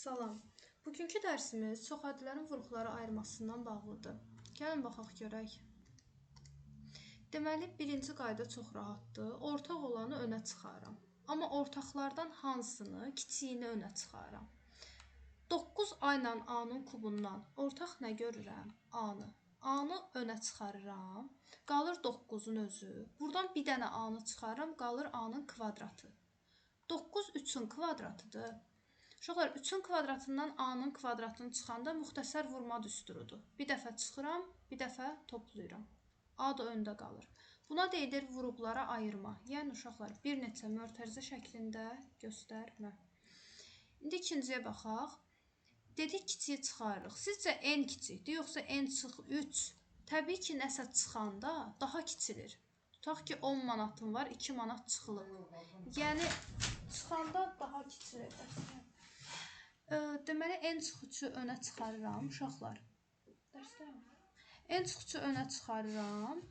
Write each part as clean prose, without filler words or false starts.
Salam. Bugünkü dərsimiz çoxədlərin vuruqları ayırmasından bağlıdır. Gəlin baxaq görək. Deməli, birinci qayda çox rahatdır. Ortaq olanı önə çıxarıram. Amma ortaqlardan hansını, kiçiyini önə çıxarıram. 9A ilə A-nın kubundan ortaq nə görürəm? A-nı. A-nı önə çıxarıram. Qalır 9-un özü. Buradan bir dənə A-nı çıxarıram, qalır A-nın kvadratı. 9 3-ün kvadratıdır. Uşaqlar, 3-ün kvadratından A-nın kvadratını çıxanda müxtəsər vurma düsturudur. Bir dəfə çıxıram, bir dəfə toplayıram. A da öndə qalır. Buna deyilir vuruqlara ayırma. Yəni uşaqlar, bir neçə mötərizə şəklində göstərmə. İndi ikinciyə baxaq. Dedik kiçiyi çıxarırıq. Sizcə n kiçikdir, yoxsa n çıx 3? Təbii ki, nəsə çıxanda daha kiçilir. Tutaq ki, 10 manatım var, 2 manat çıxılıb. Yəni, çıxanda daha kiçilir. Deməli, n çıx 3-ü önə çıxarıram, uşaqlar. Dərsdəyəm. N çıx 3-ü önə çıxarıram.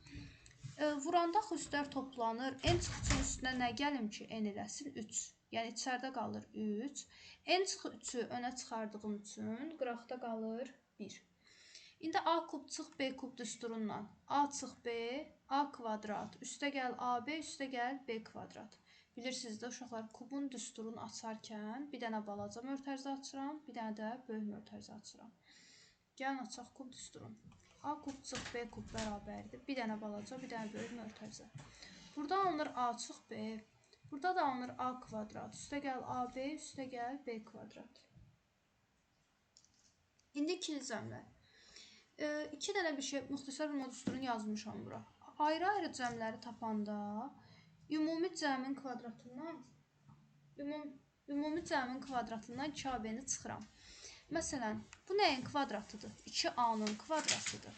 Vuranda üstlər toplanır. N çıx 3-ün üstünə nə gəlim ki, n eləsin? 3. Yəni, içəridə qalır 3. N çıx 3-ü önə çıxardığım üçün qıraqda qalır 1. İndi A kub çıx B kub düsturundan. A çıx B, A kvadrat. Üstə gəl AB, üstə gəl B kvadrat. Bilirsiniz də uşaqlar, kubun düsturunu açarkən bir dənə balaca mötərizə açıram, bir dənə də böyük mötərizə açıram. Gəlin açaq kub düsturunu. A kub çıx B kub bərabərdir. Bir dənə balaca, bir dənə böyük mötərizə. Burada alınır A çıx B. Burada da alınır A kvadrat. Üstə gəl AB, üstə gəl B kvadrat. İndi ikili cəmlər. İki dənə bir şey müxtəsər vurma düsturunu yazmışam bura. Ayrı-ayrı cəmləri tapanda ümumi cəmin kvadratından ümumi cəmin kvadratından 2AB-ni çıxıram. Məsələn, bu nəyin kvadratıdır? 2A-nın kvadratıdır.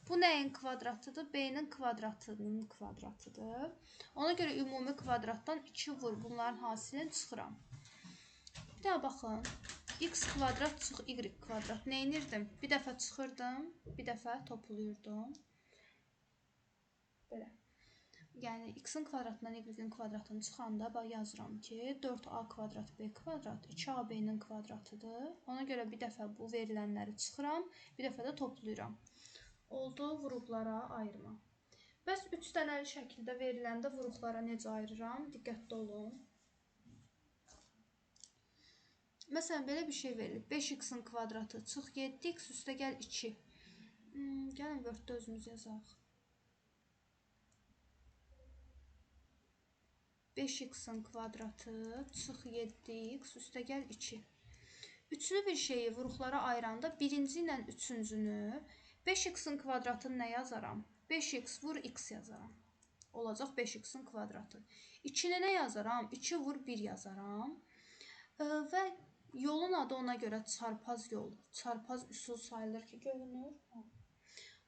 Bu nəyin kvadratıdır? B-nin kvadratının kvadratıdır. Ona görə ümumi kvadratdan 2 vur bunların hasilini çıxıram. Bir daha baxın. X kvadrat çıx Y kvadrat. Nə edirdim? Bir dəfə çıxırdım, bir dəfə toplayırdım. Belə. Yəni, x-in kvadratından y-in kvadratını çıxanda bax, yazıram ki, 4a kvadrat b kvadrat 2ab-nin kvadratıdır. Ona görə bir dəfə bu verilənləri çıxıram, bir dəfə də toplayıram. Oldu vuruqlara ayırma. Bəs 3 dənəli şəkildə veriləndə vuruqlara necə ayırıram? Diqqətli olun. Məsələn, belə bir şey verilib. 5x-in kvadratı çıx 7x üstə gəl 2. Gəlin Word-də özümüz yazaq. 5x-in kvadratı çıx 7x üstə gəl 2. Üçlü bir şeyi vuruqlara ayıranda birinci ilə üçüncünü 5x-in kvadratını nə yazaram? 5x vur x yazaram. Olacaq 5x-in kvadratı. 2-ni nə yazaram? 2 vur 1 yazaram. Və yolun adı ona görə çarpaz yol, çarpaz üsul sayılır ki, görünür.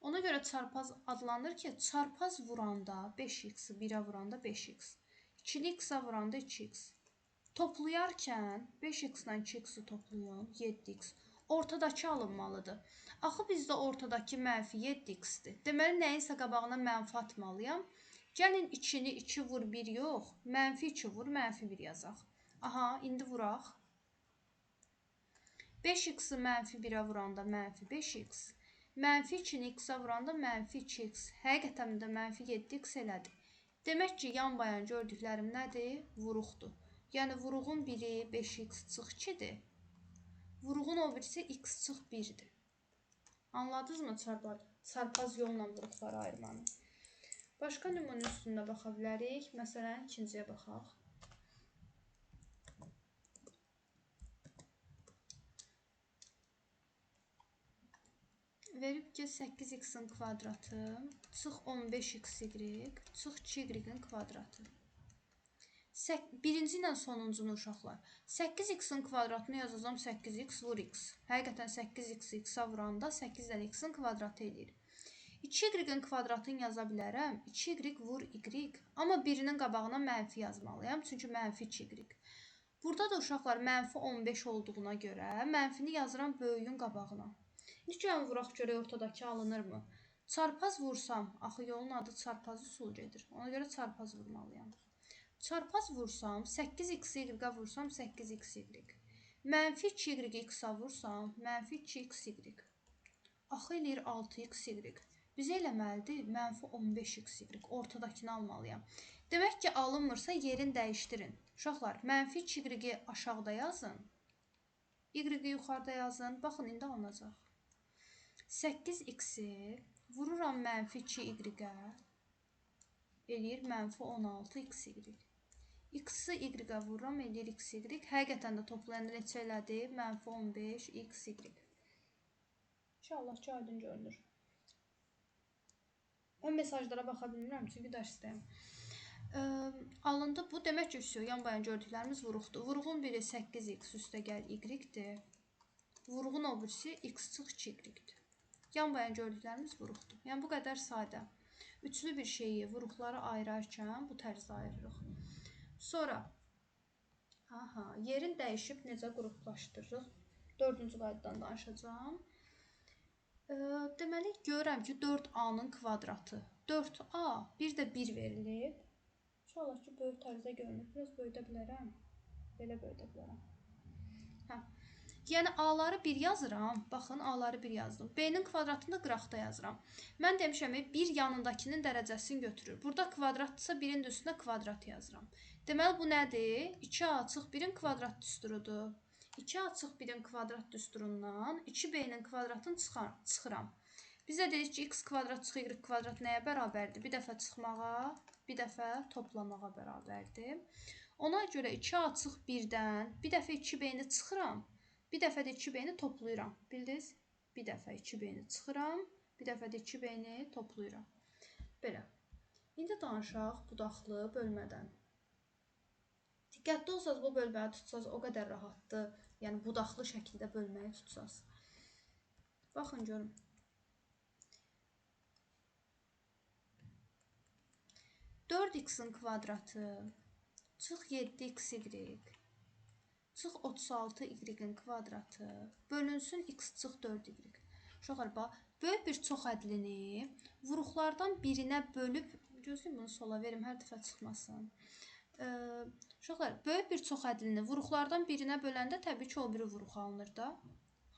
Ona görə çarpaz adlanır ki, çarpaz vuranda 5x-i 1-ə vuranda 5x. 2-ni x-a vuranda 2x. Toplayarkən 5x ilə 2x-i toplayın, 7x. Ortadakı alınmalıdır. Axı bizdə ortadakı mənfi 7x-dir. Deməli, nəyinsə qabağına mənfi atmalıyam. Gəlin 2-ni 2 vur 1 yox, mənfi 2 vur, mənfi 1 yazaq. Aha, indi vuraq. 5x-i mənfi 1-ə vuranda mənfi 5x. Mənfi 2-ni x-a vuranda mənfi 2x. Həqiqətən də mənfi 7x elədi. Demək ki, yan bayan gördüklərim nədir? Vuruqdur. Yəni, vuruğun biri 5x çıx 2-dir. Vuruğun o birisi x çıx 1-dir. Anladınız mı çarpaz yolla vuruqları ayırmanı? Başqa nümunə üstündə baxa bilərik. Məsələn, ikinciyə baxaq. Verib ki, 8x-in kvadratı çıx 15xy çıx 2y-in kvadratı. Birinci ilə sonuncunu uşaqlar. 8x-in kvadratını yazacağam 8x vur x. Həqiqətən 8x x-a vuranda 8 ilə x-in kvadratı eləyir. 2y-in kvadratını yaza bilərəm. 2y vur y. Amma birinin qabağına mənfi yazmalıyam. Çünki mənfi 2y. Burada da uşaqlar mənfi 15 olduğuna görə mənfini yazıram böyüyün qabağına. İndi gəlin vuraq görək ortadakı alınırmı? Çarpaz vursam, axı yolun adı çarpaz üsul gedir. Ona görə çarpaz vurmalıyam. Çarpaz vursam, 8xy-ə vursam 8xy. Mənfi 2y x-a vursam, mənfi 2xy. Axı eləyir 6xy. Bizə eləməlidir mənfi 15xy. Ortadakını almalıyam. Demək ki, alınmırsa yerini dəyişdirin. Uşaqlar, mənfi 2y aşağıda yazın. Y-i yuxarıda yazın. Baxın, indi alınacaq. 8x-i vururam mənfi 2y-ə. Eləyir mənfi 16xy. X-i y-ə vururam, eləyir xy. Həqiqətən də toplayanda neçə elədi? Mənfi 15xy. İnşallah ki, aydın görünür. Mən mesajlara baxa bilmirəm, çünki dərsdəyim. Alındı bu. Demək ki, yan bayan gördüklərimiz vuruqdur. Vuruğun biri 8x üstə gəl y-dir. Vuruğun o birisi x çıx 2y-dir. Yan bayan gördüklərimiz vuruqdur. Yəni, bu qədər sadə. Üçlü bir şeyi vuruqları ayırarkən bu tərzdə ayırırıq. Sonra, yerin dəyişib necə qruplaşdırırıq? Dördüncü qaydadan danışacağam. Deməli, görürəm ki, 4a-nın kvadratı. 4a, bir də 1 verilib. İnşallah ki, böyük tərzdə görünür. Biraz böyüdə bilərəm. Belə böyüdə bilərəm. Hə. Yəni, a-ları 1 yazıram. Baxın, a-ları 1 yazdım. B-nin kvadratını da qıraqda yazıram. Mən demişəm, 1 yanındakinin dərəcəsini götürür. Burada kvadratdırsa, 1-in də üstünə kvadrat yazıram. Deməli, bu nədir? 2a çıx 1-in kvadrat düsturudur. 2a çıx 1-in kvadrat düsturundan 2b-nin kvadratını çıxıram. Bizə dedik ki, x kvadrat çıx y kvadrat nəyə bərabərdir? Bir dəfə çıxmağa, bir dəfə toplamağa bərabərdir. Ona görə 2a çıx 1-dən bir dəfə 2b-ni çıxıram, bir dəfə də 2b-ni toplayıram. Bildiniz? Bir dəfə 2b-ni çıxıram, bir dəfə də 2b-ni toplayıram. Belə. İndi danışaq budaqlı bölmədən. Diqqətli olsaz, bu bölməni tutsaz o qədər rahatdır. Yəni, budaqlı şəkildə bölməyi tutsaz. Baxın, görün. 4x-in kvadratı çıx 7xy çıx 36y-in kvadratı bölünsün x çıx 4y. Uşaqlar, bax, böyük bir çox ədlini vuruqlardan birinə bölüb, gözləyim bunu sola verim, hər dəfə çıxmasın. Uşaqlar, böyük bir çox ədlini vuruqlardan birinə böləndə təbii ki, o biri vuruq alınır da.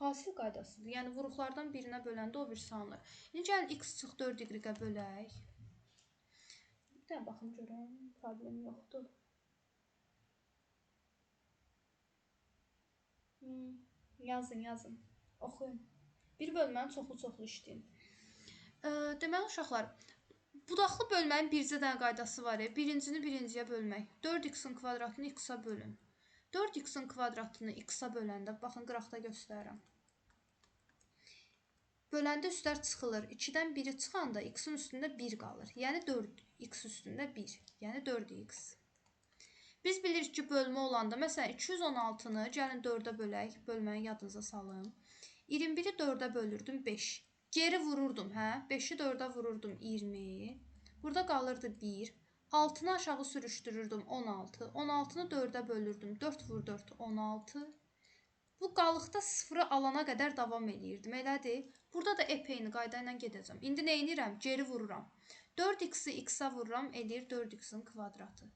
Hasil qaydasıdır. Yəni, vuruqlardan birinə böləndə o birisi alınır. İndi gəlin x çıx 4y-ə bölək. Bir dənə baxım görüm, problem yoxdur. Yazın, yazın. Oxuyun. Bir bölməni çoxlu-çoxlu işləyin. Deməli, uşaqlar, budaqlı bölmənin bircə dənə qaydası var. Birincini birinciyə bölmək. 4x-in kvadratını x-a bölün. 4x-in kvadratını x-a böləndə, baxın, qıraqda göstərirəm. Böləndə üstlər çıxılır. 2-dən 1-i çıxanda x-in üstündə 1 qalır. Yəni 4x üstündə 1. Yəni 4x. Biz bilirik ki, bölmə olanda, məsələn, 216-nı gəlin 4-ə bölək, bölməni yadınıza salın. 21-i 4-ə bölürdüm 5. Geri vururdum, hə? 5-i 4-ə vururdum 20. Burada qalırdı 1. 6-nı aşağı sürüşdürürdüm 16. 16-nı 4-ə bölürdüm. 4 vur 4, 16. Bu qalıqda 0-ı alana qədər davam eləyirdim. Elədir. Burada da epeyni qayda ilə gedəcəm. İndi nə edirəm? Geri vururam. 4x-i x-a vururam, eləyir 4x-in kvadratı.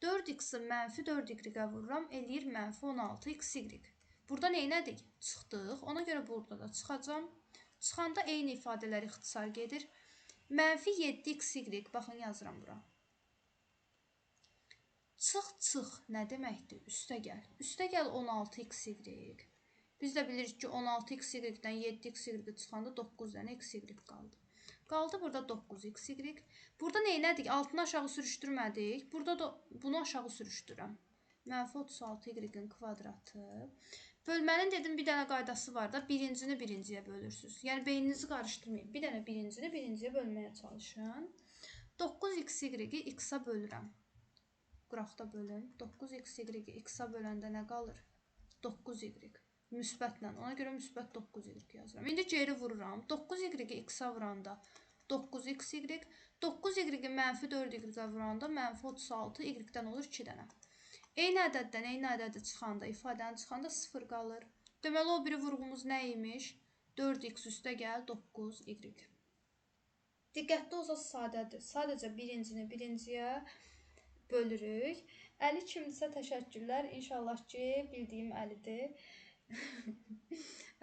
4x-i mənfi 4y-ə vururam, eləyir mənfi 16xy. Burada nə elədik? Çıxdıq. Ona görə burada da çıxacam. Çıxanda eyni ifadələr ixtisar gedir. Mənfi 7xy, baxın yazıram bura. Çıx, çıx nə deməkdir? Üstə gəl. Üstə gəl 16xy. Biz də bilirik ki, 16xy-dən 7xy çıxanda 9 dənə xy qaldı. Qaldı burada 9xy. Burada nə elədik? Altını aşağı sürüşdürmədik. Burada da bunu aşağı sürüşdürürəm. Mənfi 36y-in kvadratı. Bölmənin dedim bir dənə qaydası var da, birincini birinciyə bölürsünüz. Yəni beyninizi qarışdırmayın. Bir dənə birincini birinciyə bölməyə çalışın. 9xy-i x-a bölürəm. Qıraqda bölün. 9xy-i x-a böləndə nə qalır? 9y. Müsbətlə. Ona görə müsbət 9y yazıram. İndi geri vururam. 9y-i x-a vuranda 9xy. 9y-i mənfi 4y-ə vuranda mənfi 36 y-dən olur 2 dənə. Eyni ədəddən eyni ədədi çıxanda, ifadəni çıxanda 0 qalır. Deməli, o biri vurğumuz nə imiş? 4x üstə gəl 9y. Diqqətli olsa sadədir. Sadəcə birincini birinciyə bölürük. Əli kimdirsə təşəkkürlər. İnşallah ki, bildiyim Əlidir.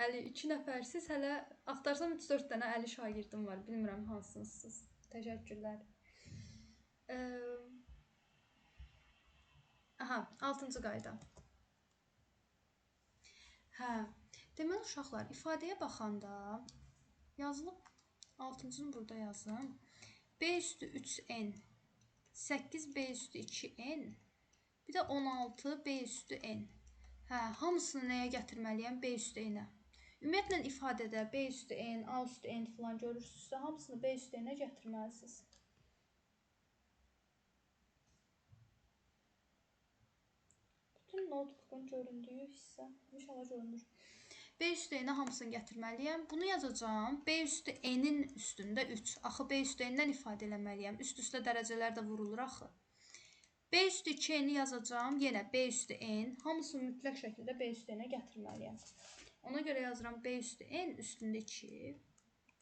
Əli 2 nəfərsiz. Hələ axtarsam 3-4 dənə Əli şagirdim var. Bilmirəm hansınızsınız. Təşəkkürlər. Aha, 6-cı qayda. Hə, deməli uşaqlar, ifadəyə baxanda yazılıb, 6-cını burada yazım. B üstü 3n, 8b üstü 2n, bir də 16 b üstü n. Hə, hamısını nəyə gətirməliyəm? B üstü n-ə. Ümumiyyətlə, ifadədə B üstü n, A üstü n filan görürsünüzsə, hamısını B üstü n-ə gətirməlisiniz. Bütün notebookun göründüyü hissə, inşallah görünür. B üstü n-ə hamısını gətirməliyəm. Bunu yazacağam. B üstü n-in üstündə 3. Axı, B üstü n-dən ifadə eləməliyəm. Üst-üstə dərəcələr də vurulur axı. B üstü 2n-i yazacağam. Yenə B üstü n. Hamısını mütləq şəkildə B üstü n-ə gətirməliyəm. Ona görə yazıram B üstü n üstündə 2.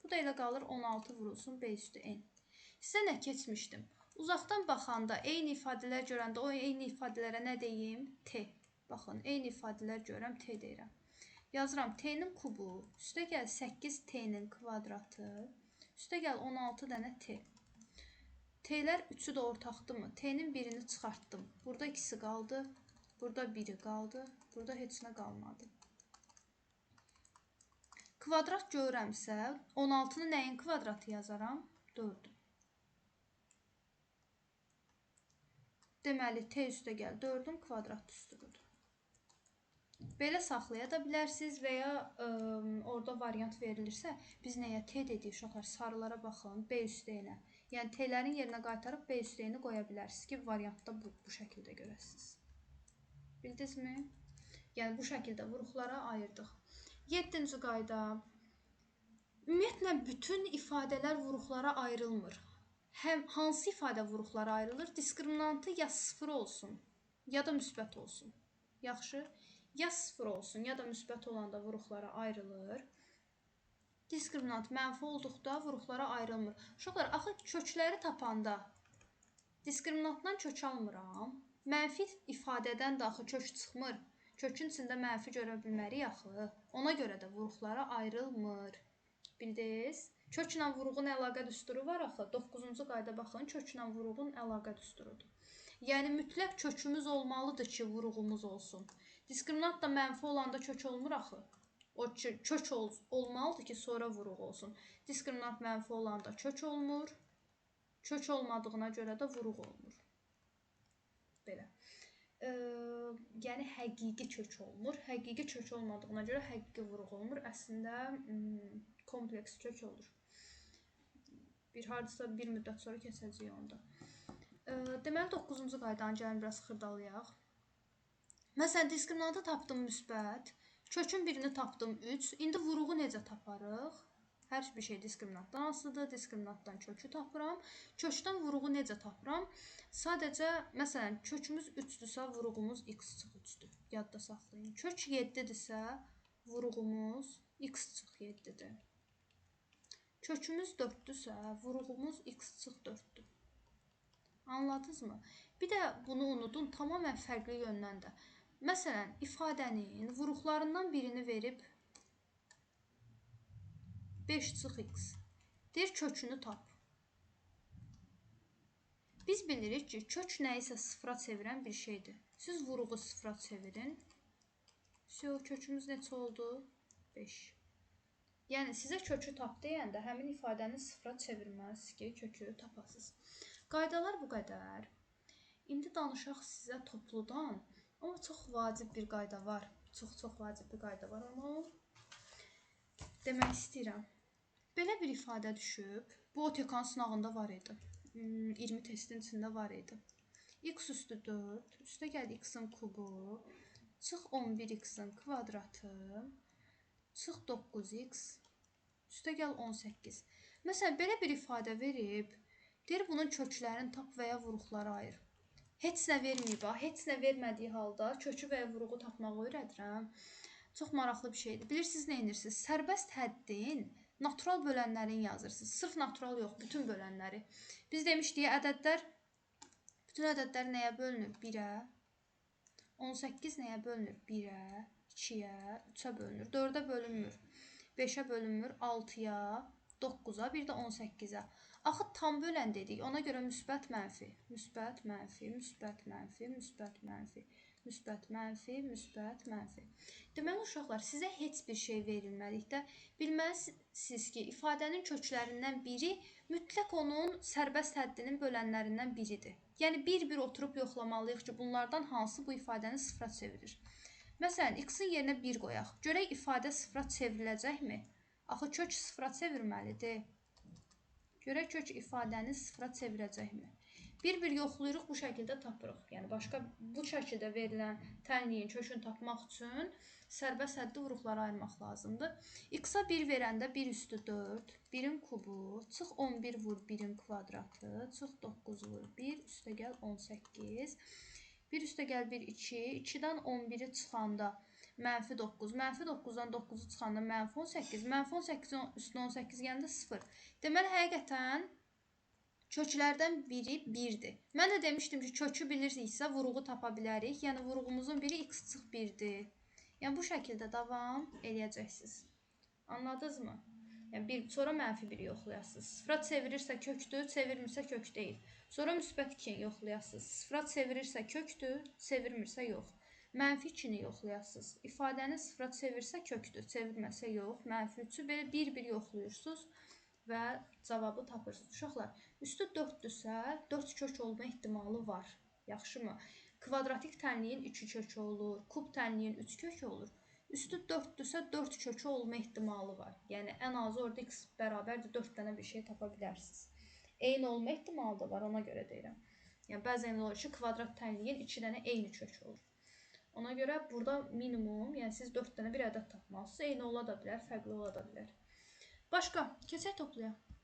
Bu da elə qalır 16 vurulsun B üstü n. Sizə nə keçmişdim? Uzaqdan baxanda, eyni ifadələr görəndə o eyni ifadələrə nə deyim? T. Baxın, eyni ifadələr görürəm, T deyirəm. Yazıram T-nin kubu, üstə gəl 8T-nin kvadratı, üstə gəl 16 dənə T. T-lər üçü də ortaqdırmı? T-nin birini çıxartdım. Burada ikisi qaldı, burada biri qaldı, burada heç nə qalmadı. Kvadrat görürəmsə, 16-nı nəyin kvadratı yazaram? 4-ün. Deməli, T üstə gəl 4-ün kvadrat düsturudur. Belə saxlaya da bilərsiniz və ya orada variant verilirsə, biz nəyə T dedik uşaqlar, sarılara baxın, B üstə n-ə. Yəni, T-lərin yerinə qaytarıb B üstə n-i qoya bilərsiniz ki, variantda bu şəkildə görəsiniz. Bildinizmi? Yəni, bu şəkildə vuruqlara ayırdıq. 7-ci qayda. Ümumiyyətlə, bütün ifadələr vuruqlara ayrılmır. Həm hansı ifadə vuruqlara ayrılır? Diskriminantı ya 0 olsun, ya da müsbət olsun. Yaxşı? Ya 0 olsun, ya da müsbət olanda vuruqlara ayrılır. Diskriminant mənfi olduqda vuruqlara ayrılmır. Uşaqlar, axı kökləri tapanda diskriminantdan kök almıram. Mənfi ifadədən də axı kök çıxmır. Kökün içində mənfi görə bilmərik axı. Ona görə də vuruqlara ayrılmır. Bildiniz? Köklə vuruğun əlaqə düsturu var axı. 9-cu qayda baxın, köklə vuruğun əlaqə düsturudur. Yəni, mütləq kökümüz olmalıdır ki, vuruğumuz olsun. Diskriminant da mənfi olanda kök olmur axı. O kök olmalıdır ki, sonra vuruq olsun. Diskriminant mənfi olanda kök olmur. Kök olmadığına görə də vuruq olmur. Belə. Yəni, həqiqi kök olmur. Həqiqi kök olmadığına görə həqiqi vuruq olmur. Əslində, kompleks kök olur. Bir hardasa bir müddət sonra keçəcəyik onda. Deməli, 9-cu qaydanı gəlin biraz xırdalayaq. Məsələn, diskriminantı tapdım müsbət, kökün birini tapdım 3. İndi vuruğu necə taparıq? Hər bir şey diskriminantdan asılıdır. Diskriminantdan kökü tapıram. Kökdən vuruğu necə tapıram? Sadəcə, məsələn, kökümüz 3-dürsə, vuruğumuz x çıx 3-dür. Yadda saxlayın. Kök 7-dirsə, vuruğumuz x çıx 7-dir. Kökümüz 4-dürsə, vuruğumuz x çıx 4-dür. Anladınızmı? Bir də bunu unudun, tamamilə fərqli yöndən də. Məsələn, ifadənin vuruqlarından birini verib 5 çıx x. Deyir, kökünü tap. Biz bilirik ki, kök nəyisə sıfıra çevirən bir şeydir. Siz vuruğu sıfıra çevirin. Kökümüz neçə oldu? 5. Yəni, sizə kökü tap deyəndə həmin ifadəni sıfıra çevirməlisiniz ki, kökü tapasınız. Qaydalar bu qədər. İndi danışaq sizə topludan. Amma çox vacib bir qayda var. Çox-çox vacib bir qayda var. Onu demək istəyirəm. Belə bir ifadə düşüb. Bu OTK-nın sınağında var idi. 20 testin içində var idi. X üstü 4, üstə gəl x-in kubu, çıx 11x-in kvadratı, çıx 9x, üstə gəl 18. Məsələn, belə bir ifadə verib, deyir bunun köklərini tap və ya vuruqlara ayır. Heç nə verməyib, heç nə vermədiyi halda kökü və ya vuruğu tapmağı öyrədirəm. Çox maraqlı bir şeydir. Bilirsiniz, nə edirsiniz? Sərbəst həddin natural bölənlərini yazırsınız. Sırf natural yox, bütün bölənləri. Biz demişdik, ədədlər Bütün ədədlər nəyə bölünür? 1-ə. 18 nəyə bölünür? 1-ə, 2-yə, 3-ə bölünür. 4-ə bölünmür. 5-ə bölünmür. 6-ya, 9-a, bir də 18-ə. Axı tam bölən dedik. Ona görə müsbət mənfi, müsbət mənfi, müsbət mənfi, müsbət mənfi, müsbət mənfi, müsbət mənfi. Deməli, uşaqlar, sizə heç bir şey verilmədikdə bilməlisiniz ki, ifadənin köklərindən biri mütləq onun sərbəst həddinin bölənlərindən biridir. Yəni, bir-bir oturub yoxlamalıyıq ki, bunlardan hansı bu ifadəni sıfıra çevirir. Məsələn, x-in yerinə 1 qoyaq. Görək, ifadə sıfıra çevriləcəkmi? Axı, kök sıfıra çevirməlidir. Görək, kök ifadəni sıfıra çevirəcəkmi? Bir-bir yoxlayırıq, bu şəkildə tapırıq. Yəni, başqa bu şəkildə verilən tənliyin kökünü tapmaq üçün sərbəst həddi vuruqlara ayırmaq lazımdır. X-a 1 verəndə 1 üstü 4, 1-in kubu, çıx 11 vur 1-in kvadratı, çıx 9 vur 1, üstə gəl 18. 1 üstə gəl 1, 2, 2-dən 11-i çıxanda mənfi 9, mənfi 9-dan 9-u çıxanda mənfi 18, mənfi 18-in üstünə 18 gələndə 0. Deməli, həqiqətən köklərdən biri 1-dir. Mən də demişdim ki, kökü bilirsiksə vuruğu tapa bilərik. Yəni, vuruğumuzun biri x çıx 1-dir. Yəni, bu şəkildə davam eləyəcəksiniz. Anladınızmı? Yəni, sonra mənfi 1-i yoxlayasınız. Sıfıra çevirirsə kökdür, çevirmirsə kök deyil. Sonra müsbət 2-ni yoxlayasınız. Sıfıra çevirirsə kökdür, çevirmirsə yox. Mənfi 2-ni yoxlayasınız. İfadəni sıfıra çevirsə kökdür, çevirməsə yox. Mənfi 3-ü belə bir-bir yoxlayırsınız və cavabı tapırsınız. Uşaqlar, üstü 4-dürsə, 4 kök olma ehtimalı var. Yaxşımı? Kvadratik tənliyin 2 kökü olur, kub tənliyin 3 kökü olur. Üstü 4-dürsə, 4 kökü olma ehtimalı var. Yəni, ən azı orada x bərabərdir, 4 dənə bir şey tapa bilərsiniz. Eyni olma ehtimalı da var, ona görə deyirəm. Yəni, bəzən olur ki, kvadrat tənliyin 2 dənə eyni kökü olur. Ona görə burada minimum, yəni siz 4 dənə bir ədəd tapmalısınız. Eyni ola da bilər, fərqli ola da bilər. Başqa, keçək toplayaq.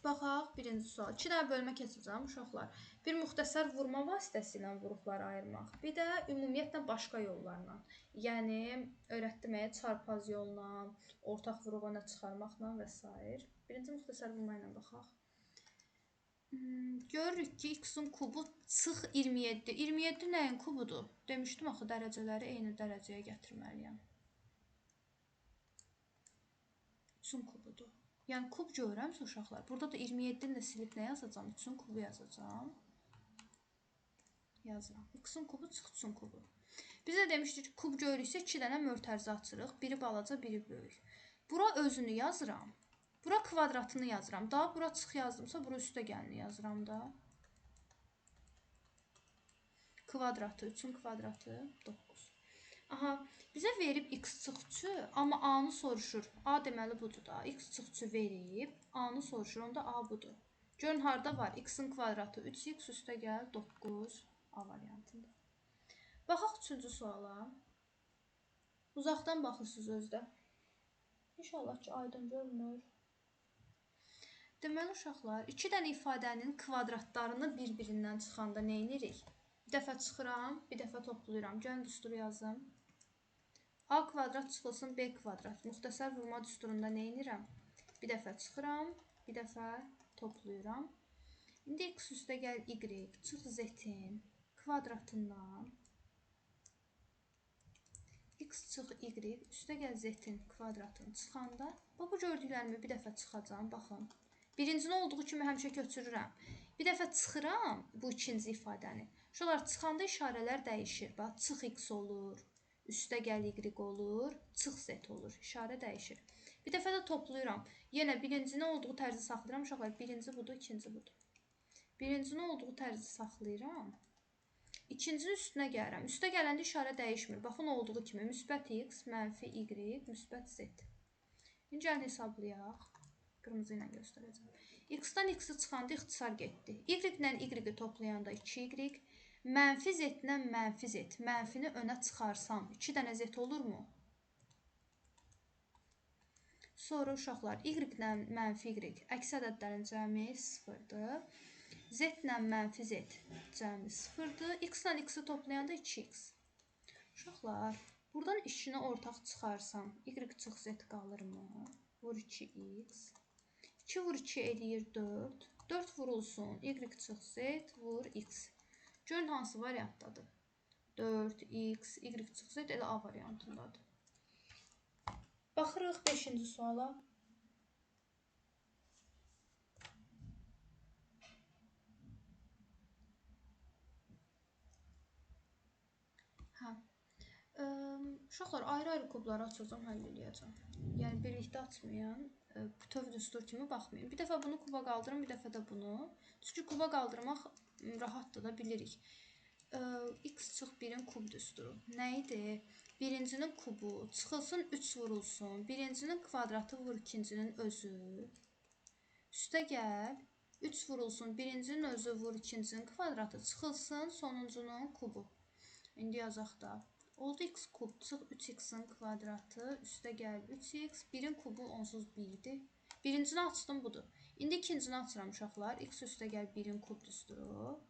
Baxaq, birinci sual. 2 dənə bölmə keçəcəm, uşaqlar. Bir müxtəsər vurma vasitəsilə vuruqları ayırmaq. Bir də ümumiyyətlə başqa yollarla. Yəni, öyrətdim çarpaz yolla, ortaq vuruq önə çıxarmaqla və s. Birinci müxtəsər vurma ilə baxaq. Görürük ki, x-in kubu çıx 27. 27 nəyin kubudur? Demişdim axı, dərəcələri eyni dərəcəyə gətirməliyəm. 3-ün kubudur. Yəni, kub görürəmsə uşaqlar, burada da 27-ni də silib nə yazacağam? 3-ün kubu yazacağam. Yazıram. X-in kubu çıx 3-ün kubu. Bizə demişdik ki, kub görürüksə 2 dənə mötərizə açırıq. Biri balaca, biri böyük. Bura özünü yazıram. Bura kvadratını yazıram. Daha bura çıx yazdımsa, bura üstə gəlini yazıram da. Kvadratı, 3-ün kvadratı 9. Aha, bizə verib x çıx 3-ü, amma a-nı soruşur. A deməli budur da. X çıx 3-ü verib, a-nı soruşur. Onda a budur. Görün, harda var? X-in kvadratı 3x üstə gəl 9 a variantında. Baxaq 3-cü suala. Uzaqdan baxırsınız özdə. İnşallah ki, aydın görünür. Deməli, uşaqlar, 2 dənə ifadənin kvadratlarını bir-birindən çıxanda nə edirik? Bir dəfə çıxıram, bir dəfə toplayıram. Gəlin düsturu yazım. A kvadrat çıxılsın B kvadrat. Müxtəsər vurma düsturunda nə edirəm? Bir dəfə çıxıram, bir dəfə toplayıram. İndi x üstə gəl y, çıx z-in kvadratından x çıx y, üstə gəl z-in kvadratını çıxanda, bax, bu gördüklərimi bir dəfə çıxacağam, baxın. Birincini olduğu kimi həmişə köçürürəm. Bir dəfə çıxıram bu ikinci ifadəni. Uşaqlar, çıxanda işarələr dəyişir. Bax, çıx x olur, üstə gəl y olur, çıx z olur. İşarə dəyişir. Bir dəfə də toplayıram. Yenə birincini olduğu tərzi saxlayıram. Uşaqlar, birinci budur, ikinci budur. Birincini olduğu tərzi saxlayıram. İkincinin üstünə gəlirəm. Üstə gələndə işarə dəyişmir. Baxın, olduğu kimi müsbət x, mənfi y, müsbət z. İndi gəlin hesablayaq. Qırmızı ilə göstərəcəm. X-dan x-i çıxanda ixtisar getdi. Y-lə y-i toplayanda 2y, mənfi z-lə mənfi z. Mənfini önə çıxarsam 2 dənə z olurmu? Sonra uşaqlar, y-lə mənfi y, əksi ədədlərin cəmi 0-dır. Z-lə mənfi z cəmi 0-dır. X-lə x-i toplayanda 2x. Uşaqlar, buradan 2-ni ortaq çıxarsam, y çıx z qalırmı? Vur 2x. 2 vur 2 eləyir 4. 4 vurulsun, y çıx z vur x. Görün hansı variantdadır? 4, x, y çıx z elə A variantındadır. Baxırıq 5-ci suala. Hə. Uşaqlar, ayrı-ayrı kubları açacağam, həll eləyəcəm. Yəni, birlikdə açmayan, bütöv düstur kimi baxmayın. Bir dəfə bunu kuba qaldırın, bir dəfə də bunu. Çünki kuba qaldırmaq rahatdır da, bilirik. X çıx 1-in kub düsturu. Nə idi? Birincinin kubu çıxılsın, 3 vurulsun. Birincinin kvadratı vur ikincinin özü. Üstə gəl, 3 vurulsun. Birincinin özü vur ikincinin kvadratı çıxılsın, sonuncunun kubu. İndi yazaq da. Oldu x kub çıx 3x-in kvadratı, üstə gəl 3x, 1-in kubu onsuz 1-dir. Birincini açdım, budur. İndi ikincini açıram uşaqlar. X üstə gəl 1-in kub düsturu.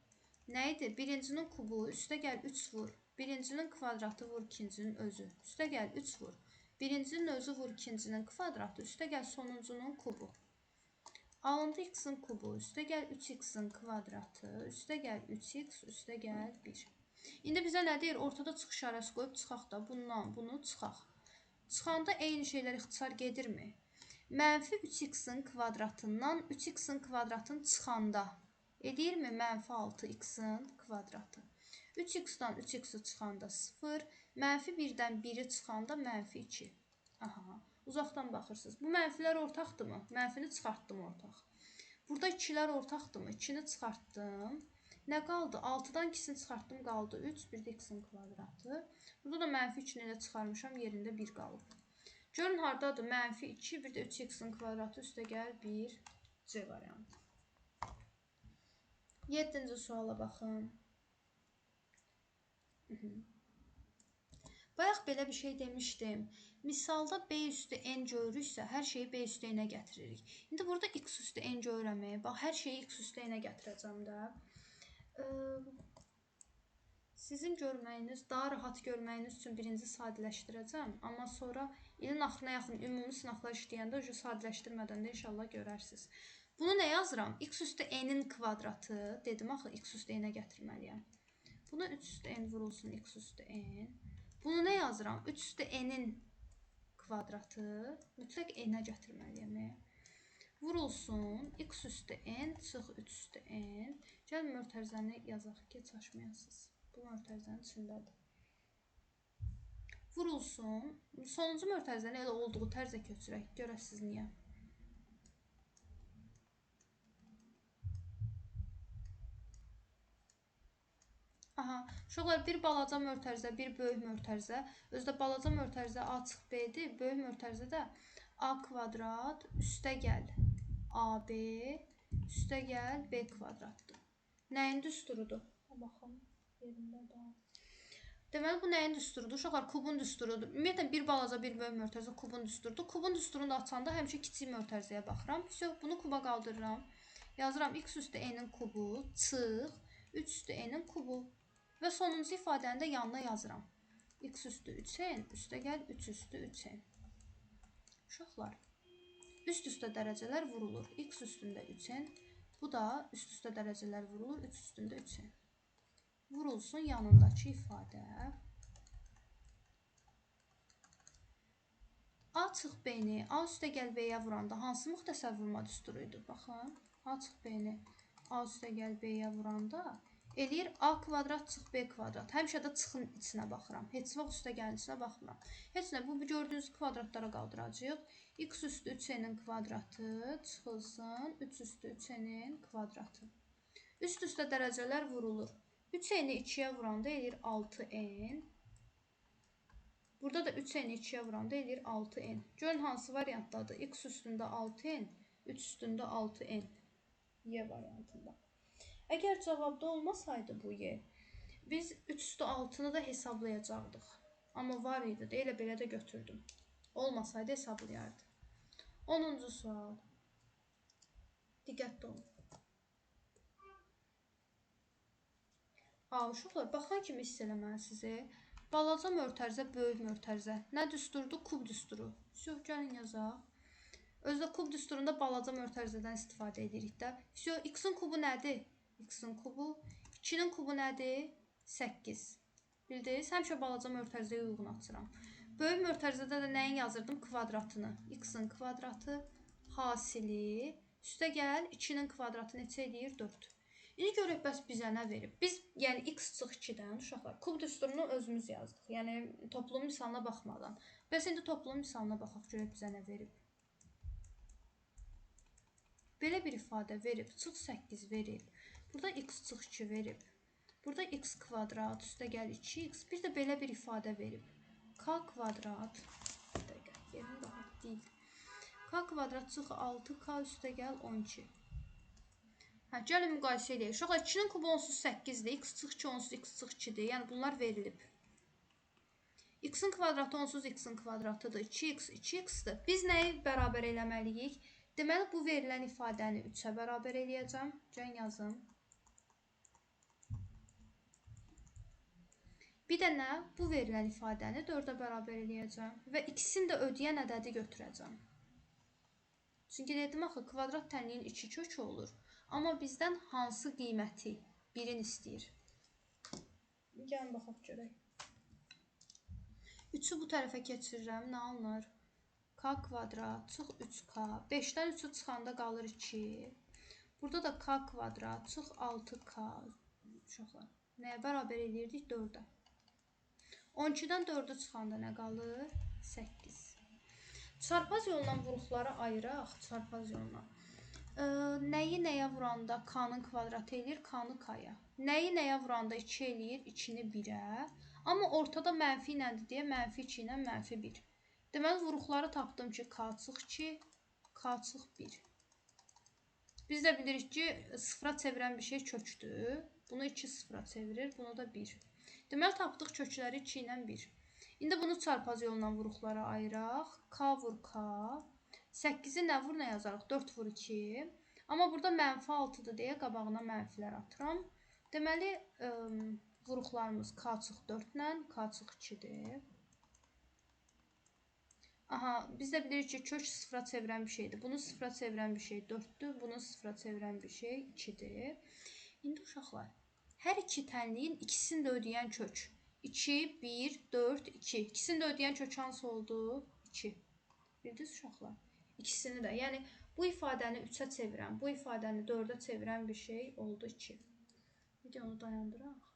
Nə idi? Birincinin kubu, üstə gəl 3 vur. Birincinin kvadratı vur ikincinin özü. Üstə gəl 3 vur. Birincinin özü vur ikincinin kvadratı, üstə gəl sonuncunun kubu. Alındı x-in kubu, üstə gəl 3x-in kvadratı, üstə gəl 3x, üstə gəl 1. İndi bizə nə deyir? Ortada çıx işarəsi qoyub çıxaq da, bundan bunu çıxaq. Çıxanda eyni şeylər ixtisar gedirmi? Mənfi 3x-in kvadratından 3x-in kvadratını çıxanda edirmi mənfi 6x-in kvadratı? 3x-dan 3x-i çıxanda 0, mənfi 1-dən 1-i çıxanda mənfi 2. Aha, uzaqdan baxırsınız. Bu mənfilər ortaqdırmı? Mənfini çıxartdım ortaq. Burada 2-lər ortaqdırmı? 2-ni çıxartdım. Nə qaldı? 6-dan 2-sini çıxartdım, qaldı 3, bir də x-in kvadratı. Burada da mənfi 2-ni elə çıxarmışam, yerində 1 qalıb. Görün hardadır? Mənfi 2, bir də 3x-in kvadratı, üstə gəl 1, C variantı. 7-ci suala baxın. Bayaq belə bir şey demişdim. Misalda B üstü N görürüksə, hər şeyi B üstü N-ə gətiririk. İndi burada X üstü N görürəm. Bax, hər şeyi X üstü N-ə gətirəcəm də. Sizin görməyiniz, daha rahat görməyiniz üçün birinci sadələşdirəcəm. Amma sonra ilin axırına yaxın ümumi sınaqlar işləyəndə sadələşdirmədən də inşallah görərsiniz. Bunu nə yazıram? X üstü N-in kvadratı. Dedim axı, X üstü N-ə gətirməliyəm. Buna 3 üstü N vurulsun, X üstü N. Bunu nə yazıram? 3 üstü N-in kvadratı. Mütləq N-ə gətirməliyəm. Vurulsun, X üstü N, çıx 3 üstü N. Gəl mötərizəni yazaq ki, çaşmayasınız. Bu mötərizənin içindədir. Vurulsun. Sonuncu mötərizəni elə olduğu tərzə köçürək. Görəsiniz niyə. Aha, uşaqlar, bir balaca mötərizə, bir böyük mötərizə. Özdə balaca mötərizə A çıx B-dir. Böyük mötərizə də A kvadrat üstə gəl AB üstə gəl B kvadratdır. Nəyin düsturudur? Baxın, yerində də. Deməli, bu nəyin düsturudur? Uşaqlar, kubun düsturudur. Ümumiyyətlə, bir balaca, bir böyük mötərizə kubun düsturudur. Kubun düsturunu da açanda həmişə kiçik mötərizəyə baxıram. Bunu kuba qaldırıram. Yazıram, x üstü n-in kubu çıx 3 üstü n-in kubu. Və sonuncu ifadəni də yanına yazıram. X üstü 3n, üstə gəl 3 üstü 3n. Uşaqlar, üst-üstə dərəcələr vurulur. X üstündə 3n, bu da üst-üstə dərəcələr vurulur, 3 üstündə 3n. Vurulsun yanındakı ifadə. A çıx B-ni, A üstə gəl B-yə vuranda hansı müxtəsər vurma düsturu idi? Baxın, A çıx B-ni, A üstə gəl B-yə vuranda eləyir A kvadrat çıx B kvadrat. Həmişə də çıxın içinə baxıram. Heç vaxt üstə gəlin içinə baxmıram. Heç nə, bu gördüyünüz kvadratlara qaldıracağıq. X üstü 3n-in kvadratı çıxılsın 3 üstü 3n-in kvadratı. Üst-üstə dərəcələr vurulur. 3n-i 2-yə vuranda eləyir 6n. Burada da 3n-i 2-yə vuranda eləyir 6n. Görün hansı variantdadır? X üstündə 6n, 3 üstündə 6n. Y variantında. Əgər cavabda olmasaydı bu Y, biz 3 üstü 6-nı da hesablayacaqdıq. Amma var idi, elə belə də götürdüm. Olmasaydı hesablayardı. 10-cu sual. Diqqətli olun. Uşaqlar, baxan kimi hiss eləməlisiniz. Balaca mötərizə, böyük mötərizə. Nə düsturdur? Kub düsturu. Söh, gəlin yazaq. Özü də kub düsturunda balaca mötərizədən istifadə edirik də. Vsyo, x-in kubu nədir? X-in kubu. 2-nin kubu nədir? 8. Bildiniz? Həmişə balaca mötərizəyə uyğun açıram. Böyük mötərizədə də nəyin yazırdım? Kvadratını. X-in kvadratı hasili. Üstə gəl, 2-nin kvadratı neçə eləyir? 4. İndi görək, bəs bizə nə verib? Biz, yəni x çıx 2-dən, uşaqlar, kub düsturunu özümüz yazdıq. Yəni, toplumun misalına baxmadan. Bəs indi toplumun misalına baxaq, görək bizə nə verib? Belə bir ifadə verib, çıx 8 verib. Burada x çıx 2 verib. Burada x kvadrat, üstə gəl 2x. Bir də belə bir ifadə verib. K kvadrat, bir dəqiqə, yerim rahat deyil. K kvadrat çıx 6, K üstə gəl 12. Hə, gəlin müqayisə edək. Uşaqlar, 2-nin kubu onsuz 8-dir, x çıx 2 onsuz x çıx 2-dir. Yəni, bunlar verilib. X-in kvadratı onsuz x-in kvadratıdır. 2x, 2x-dir. Biz nəyi bərabər eləməliyik? Deməli, bu verilən ifadəni 3-ə bərabər eləyəcəm. Gəlin yazım. Bir də nə? Bu verilən ifadəni 4-ə bərabər eləyəcəm və ikisini də ödəyən ədədi götürəcəm. Çünki dedim axı, kvadrat tənliyin 2 kökü olur. Amma bizdən hansı qiyməti birini istəyir? Gəlin baxaq görək. 3-ü bu tərəfə keçirirəm. Nə alınır? K kvadrat çıx 3K. 5-dən 3-ü çıxanda qalır 2. Burada da K kvadrat çıx 6K. Uşaqlar, nəyə bərabər eləyirdik? 4-ə. 12-dən 4-ü çıxanda nə qalır? 8. Çarpaz yolla vuruqları ayıraq. Çarpaz yolla. Nəyi nəyə vuranda K-nın kvadratı eləyir? K-nı K-ya. Nəyi nəyə vuranda 2 eləyir? 2-ni 1-ə. Amma ortada mənfi iləndir deyə mənfi 2 ilə mənfi 1. Deməli, vuruqları tapdım ki, K çıx 2, K çıx 1. Biz də bilirik ki, sıfıra çevirən bir şey kökdür. Bunu 2 sıfıra çevirir, bunu da 1. Deməli, tapdıq kökləri 2 ilə 1. İndi bunu çarpaz yolla vuruqlara ayıraq. K vur K. 8-i nə vur, nə yazarıq? 4 vur 2. Amma burada mənfi 6-dır deyə qabağına mənfilər atıram. Deməli, vuruqlarımız K çıx 4 ilə, K çıx 2-dir. Aha, biz də bilirik ki, kök sıfıra çevirən bir şeydir. Bunu sıfıra çevirən bir şey 4-dür. Bunu sıfıra çevirən bir şey 2-dir. İndi uşaqlar, hər iki tənliyin ikisini də ödəyən kök. 2, 1, 4, 2. İkisini də ödəyən kök hansı oldu? 2. Bildiniz uşaqlar? İkisini də. Yəni, bu ifadəni 3-ə çevirən, bu ifadəni 4-ə çevirən bir şey oldu 2. Videonu dayandıraq.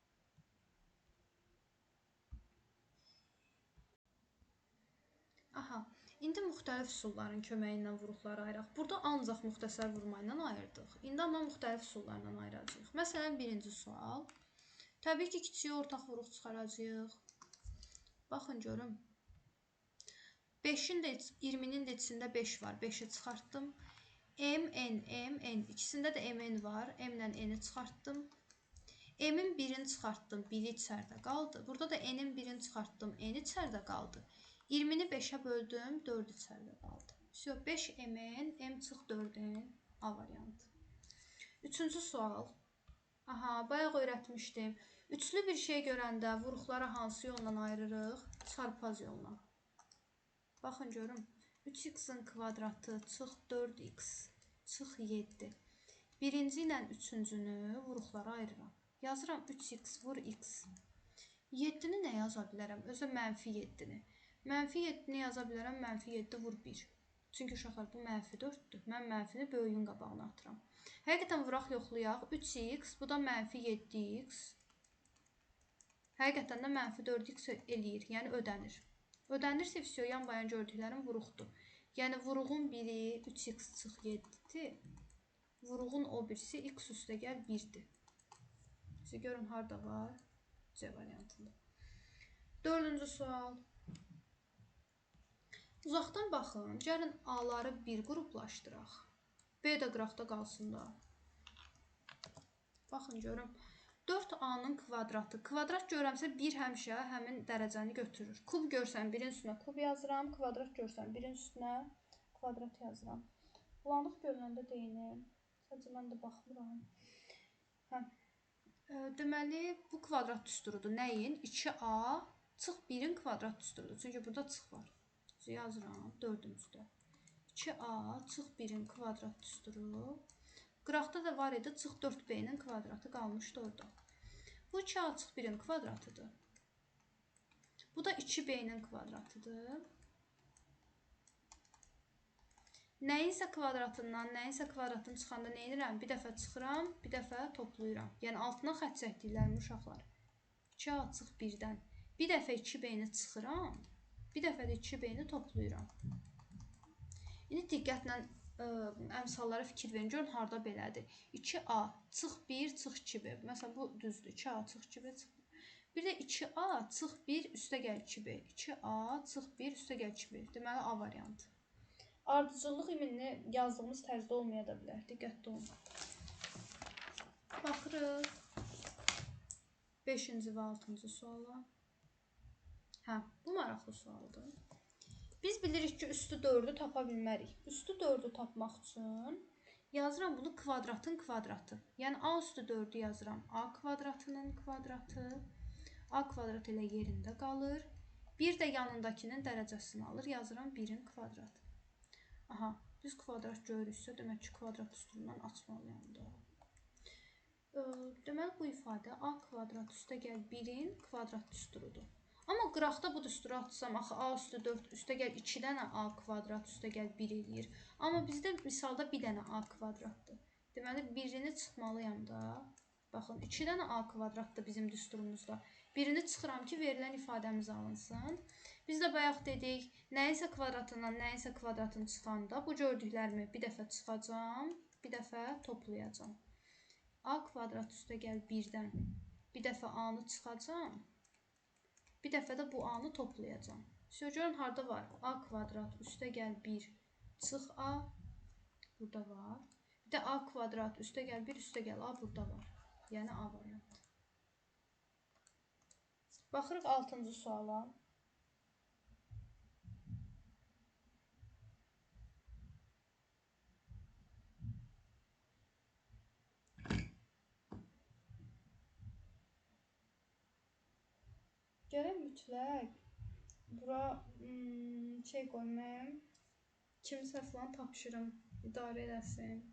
Aha, indi müxtəlif üsulların köməyi ilə vuruqları ayıraq. Burada ancaq müxtəsər vurma ilə ayırdıq. İndi amma müxtəlif üsullarla ayıracağıq. Məsələn, birinci sual. Təbii ki, kiçiyi ortaq vuruq çıxaracağıq. Baxın, görüm. 5-in də, 20-nin də içində 5 var. 5-i çıxartdım. M, N, M, N. İkisində də M, N var. M ilə N-i çıxartdım. M-in 1-ini çıxartdım. 1-i içəridə qaldı. Burada da N-in 1-ini çıxartdım. N içəridə qaldı. 20-ni 5-ə böldüm, 4 içəridə qaldı. Vsyo, 5 MN, M çıx 4N, A variantı. Üçüncü sual. Aha, bayaq öyrətmişdim. Üçlü bir şey görəndə vuruqları hansı yolla ayırırıq? Çarpaz yolla. Baxın, görüm. 3x-in kvadratı çıx 4x çıx 7. Birinci ilə üçüncünü vuruqlara ayırıram. Yazıram 3x vur x. 7-ni nə yaza bilərəm? Özə mənfi 7-ni. Mənfi 7-ni yaza bilərəm, mənfi 7 vur 1. Çünki uşaqlar, bu mənfi 4-dür. Mən mənfini böyüyün qabağına atıram. Həqiqətən vuraq yoxlayaq. 3x, bu da mənfi 7x. Həqiqətən də mənfi 4x eləyir, yəni ödənir. Ödənirsə, vsyo, yan bayan gördüklərim vuruqdur. Yəni, vuruğun biri 3x çıx 7-dir. Vuruğun o birisi x üstə gəl 1-dir. Siz görün, harada var? C variantında. Dördüncü sual. Uzaqdan baxın, gəlin A-ları bir qruplaşdıraq. B də qıraqda qalsın da. Baxın, görüm. 4A-nın kvadratı. Kvadrat görəmsə, 1 həmişə həmin dərəcəni götürür. Kub görsəm, birin üstünə kub yazıram. Kvadrat görsəm, birin üstünə kvadrat yazıram. Bulanıq görünəndə deyinim. Sadəcə mən də baxmıram. Hə. Deməli, bu kvadrat düsturudur. Nəyin? 2A çıx 1-in kvadrat düsturudur. Çünki burada çıx var. Yazıram dördüncüdə. 2A çıx 1-in kvadrat düsturu. Qıraqda da var idi, çıx 4B-nin kvadratı qalmışdı orada. Bu 2A çıx 1-in kvadratıdır. Bu da 2B-nin kvadratıdır. Nəyinsə kvadratından, nəyinsə kvadratını çıxanda nə edirəm? Bir dəfə çıxıram, bir dəfə toplayıram. Yəni, altına xətt çəkdiklərimi uşaqlar. 2A çıx 1-dən. Bir dəfə 2B-ni çıxıram, bir dəfə də 2B-ni toplayıram. İndi diqqətlə əmsallara fikir verin. Görün, harda belədir. 2A çıx 1, çıx 2B. Məsələn, bu düzdür. 2A çıx 2B, çıx 1. Bir də 2A çıx 1, üstə gəl 2B. 2A çıx 1, üstə gəl 2B. Deməli, A variantı. Ardıcıllıq iminini yazdığımız tərzdə olmaya da bilər. Diqqətli olun. Baxırıq. 5-ci və 6-cı suala. Hə, bu maraqlı sualdır. Biz bilirik ki, üstü 4-ü tapa bilmərik. Üstü 4-ü tapmaq üçün yazıram bunu kvadratın kvadratı. Yəni, A üstü 4-ü yazıram. A kvadratının kvadratı. A kvadrat elə yerində qalır. Bir də yanındakinin dərəcəsini alır. Yazıram 1-in kvadratı. Aha, biz kvadrat görürüksə, demək ki, kvadrat düsturundan açmalıyam da. Deməli, bu ifadə A kvadrat üstə gəl 1-in kvadrat düsturudur. Amma qıraqda bu düsturu atsam, axı A üstü 4 üstə gəl 2 dənə A kvadrat üstə gəl 1 eləyir. Amma bizdə misalda 1 dənə A kvadratdır. Deməli, birini çıxmalıyam da. Baxın, 2 dənə A kvadratdır bizim düsturumuzda. Birini çıxıram ki, verilən ifadəmiz alınsın. Biz də bayaq dedik, nəyinsə kvadratından nəyinsə kvadratını çıxanda bu gördüklərimi bir dəfə çıxacam, bir dəfə toplayacam. A kvadrat üstə gəl 1-dən bir dəfə A-nı çıxacam, bir dəfə də bu A-nı toplayacam. Görün, harda var? A kvadrat üstə gəl 1 çıx A, burada var. Bir də A kvadrat üstə gəl 1 üstə gəl A, burada var. Yəni A variantı. Baxırıq 6-cı suala. Gərək mütləq bura şey qoymayım, kimsə filan tapşırım, idarə eləsin.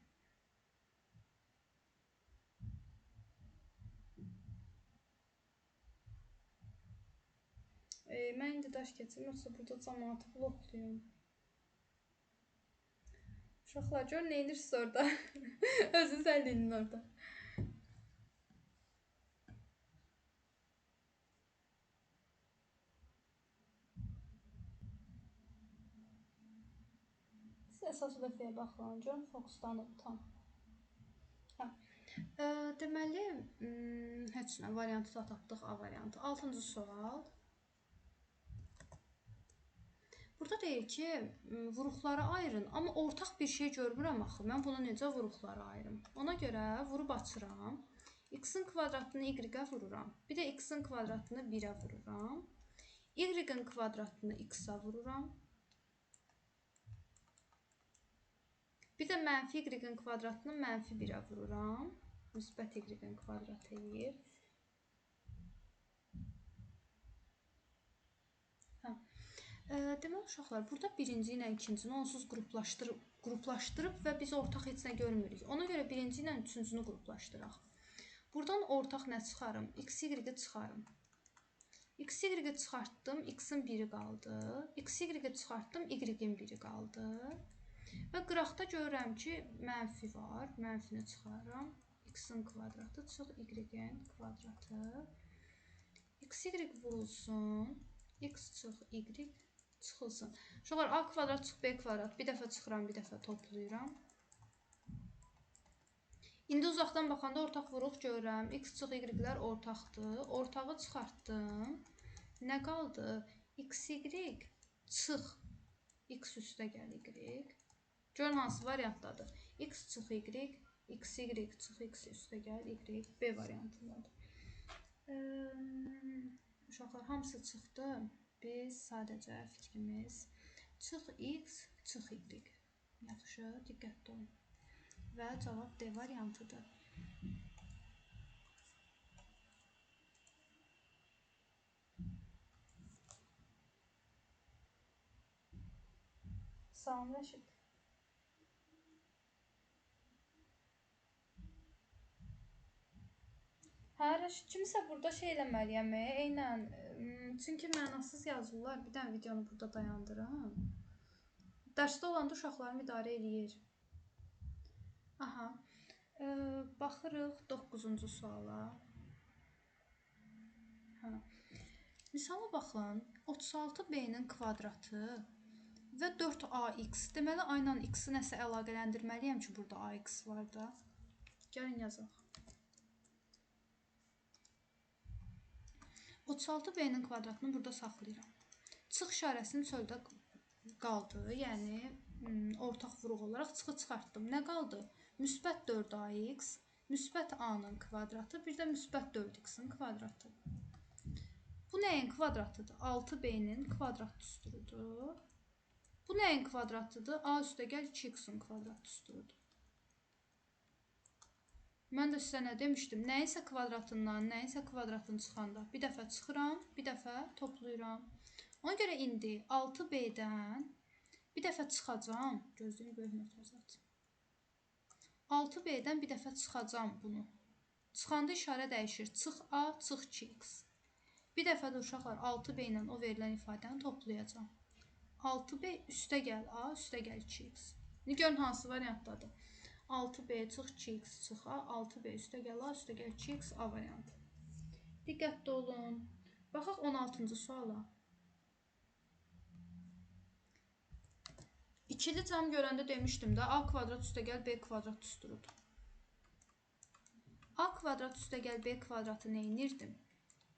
Mən indi daş keçirim, yoxsa burada cəmaatı blokluyum. Uşaqlar, gör, nə edirsiniz orada? Özünüz həll edin orada. Siz əsas lövhəyə baxın, görün, fokuslanıb tam. Hə. Deməli, heç nə, variantı da tapdıq, A variantı. 6-cı sual. Burada deyir ki, vuruqları ayırın, amma ortaq bir şey görmürəm axı. Mən bunu necə vuruqlara ayırım? Ona görə vurub açıram. X-in kvadratını Y-ə vururam. Bir də X-in kvadratını 1-ə vururam. Y-in kvadratını X-ə vururam. Bir də mənfi Y-in kvadratını mənfi 1-ə vururam. Müsbət Y-in kvadratı eləyir. Deməli, uşaqlar, burada birinci ilə ikincini onsuz qruplaşdırıb və biz ortaq heç nə görmürük. Ona görə birinci ilə üçüncünü qruplaşdıraq. Buradan ortaq nə çıxarım? X, Y-i çıxarım. X, Y-i çıxartdım, X-in biri qaldı. X, Y-i çıxartdım, Y-in biri qaldı. Və qıraqda görürəm ki, mənfi var. Mənfini çıxarıram. X-in kvadratı çıx, Y-in kvadratı. X, Y vurulsun. X çıx, Y çıxılsın. Uşaqlar, A kvadrat çıx, B kvadrat. Bir dəfə çıxıram, bir dəfə toplayıram. İndi uzaqdan baxanda ortaq vuruq görürəm. X çıx, Y-lər ortaqdır. Ortağı çıxartdım. Nə qaldı? X, Y çıx. X üstə gəl Y. Görün hansı variantdadır. X çıx, Y, X, Y çıx, X üstə gəl Y. B variantındadır. Uşaqlar, hamısı çıxdı. Biz sadəcə fikrimiz çıx X, çıx Y. Yaxşı, diqqətli olun. Və cavab D variantıdır. Salam Rəşid. Hə, Rəşid, kimisə burada şey eləməliyəm, eynən. Çünki mənasız yazırlar. Bir dənə videonu burada dayandırım. Dərsdə olanda uşaqlarım idarə eləyir. Aha. Baxırıq 9-cu suala. Hə. Misala baxın, 36b-nin kvadratı və 4ax. Deməli, a ilə x-i nəsə əlaqələndirməliyəm ki, burada ax var da. Gəlin yazaq. 36b-nin kvadratını burada saxlayıram. Çıx işarəsinin çöldə qaldı, yəni ortaq vuruq olaraq çıxı çıxartdım. Nə qaldı? Müsbət 4ax, müsbət a-nın kvadratı, bir də müsbət 4x-in kvadratı. Bu nəyin kvadratıdır? 6b-nin kvadrat düsturudur. Bu nəyin kvadratıdır? A üstəgəl 2x-in kvadrat düsturudur. Mən də sizə nə demişdim? Nəyinsə kvadratından, nəyinsə kvadratını çıxanda bir dəfə çıxıram, bir dəfə toplayıram. Ona görə indi 6b-dən bir dəfə çıxacam. Gözlüyüm böyük mötərizat. 6b-dən bir dəfə çıxacam bunu. Çıxanda işarə dəyişir. Çıx a, çıx 2x. Bir dəfə də uşaqlar 6b ilə o verilən ifadəni toplayacam. 6b üstə gəl a, üstə gəl 2x. İndi görün hansı variantdadır. 6b çıx 2x çıx a, 6b üstə gəl a, üstə gəl 2x a variantı. Diqqətli olun. Baxaq 16-cı suala. İkili cəm görəndə demişdim də a kvadrat üstə gəl b kvadrat düsturudur. A kvadrat üstə gəl b kvadratı nə inirdim?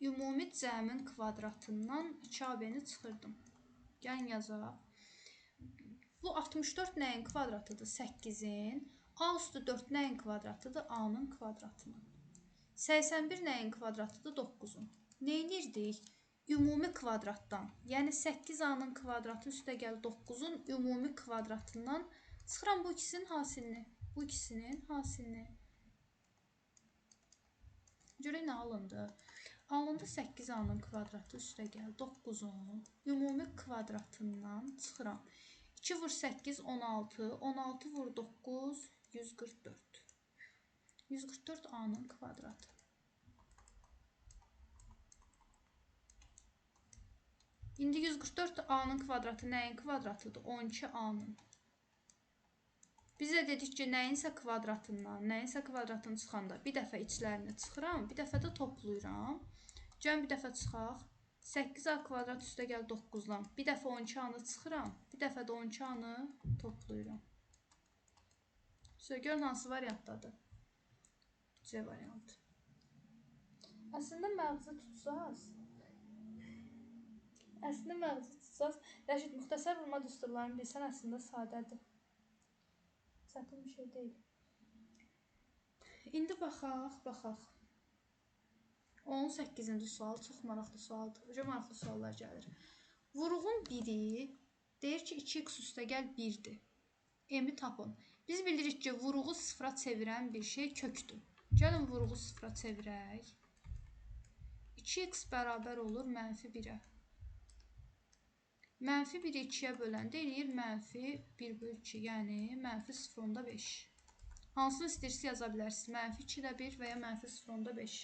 Ümumi cəmin kvadratından 2ab-ni çıxırdım. Gəlin yazaq. Bu 64 nəyin kvadratıdır? 8-in. A üstü 4 nəyin kvadratıdır? A-nın kvadratının. 81 nəyin kvadratıdır? 9-un. Nə inirdik? Ümumi kvadratdan. Yəni 8A-nın kvadratı üstə gəl 9-un ümumi kvadratından çıxıram bu ikisinin hasilini. Bu ikisinin hasilini. Görək nə alındı? Alındı 8A-nın kvadratı üstə gəl 9-un ümumi kvadratından çıxıram. 2 vur 8, 16. 16 vur 9, 144. 144 A-nın kvadratı. İndi 144 A-nın kvadratı nəyin kvadratıdır? 12 A-nın. Biz də dedik ki, nəyinsə kvadratından, nəyinsə kvadratını çıxanda bir dəfə içlərini çıxıram, bir dəfə də toplayıram. Gəlin bir dəfə çıxaq. 8A kvadrat üstə gəl 9-dan. Bir dəfə 12A-nı çıxıram, bir dəfə də 12A-nı toplayıram. Görün hansı variantdadır? C variantı. Əslində məğzi tutsaz, Rəşid, müxtəsər vurma düsturlarını bilsən əslində sadədir. Çətin bir şey deyil. İndi baxaq. 18-ci sual çox maraqlı sualdır. Uca maraqlı suallar gəlir. Vuruğun biri deyir ki, 2x üstə gəl 1-dir. M-i tapın. Biz bilirik ki, vuruğu sıfıra çevirən bir şey kökdür. Gəlin vuruğu sıfıra çevirək. 2x bərabər olur mənfi 1-ə. Mənfi 1-i 2-yə böləndə eləyir mənfi 1 bölü 2, yəni mənfi 0,5. Hansını istəyirsiniz yaza bilərsiniz. Mənfi 2-də 1 və ya mənfi 0,5.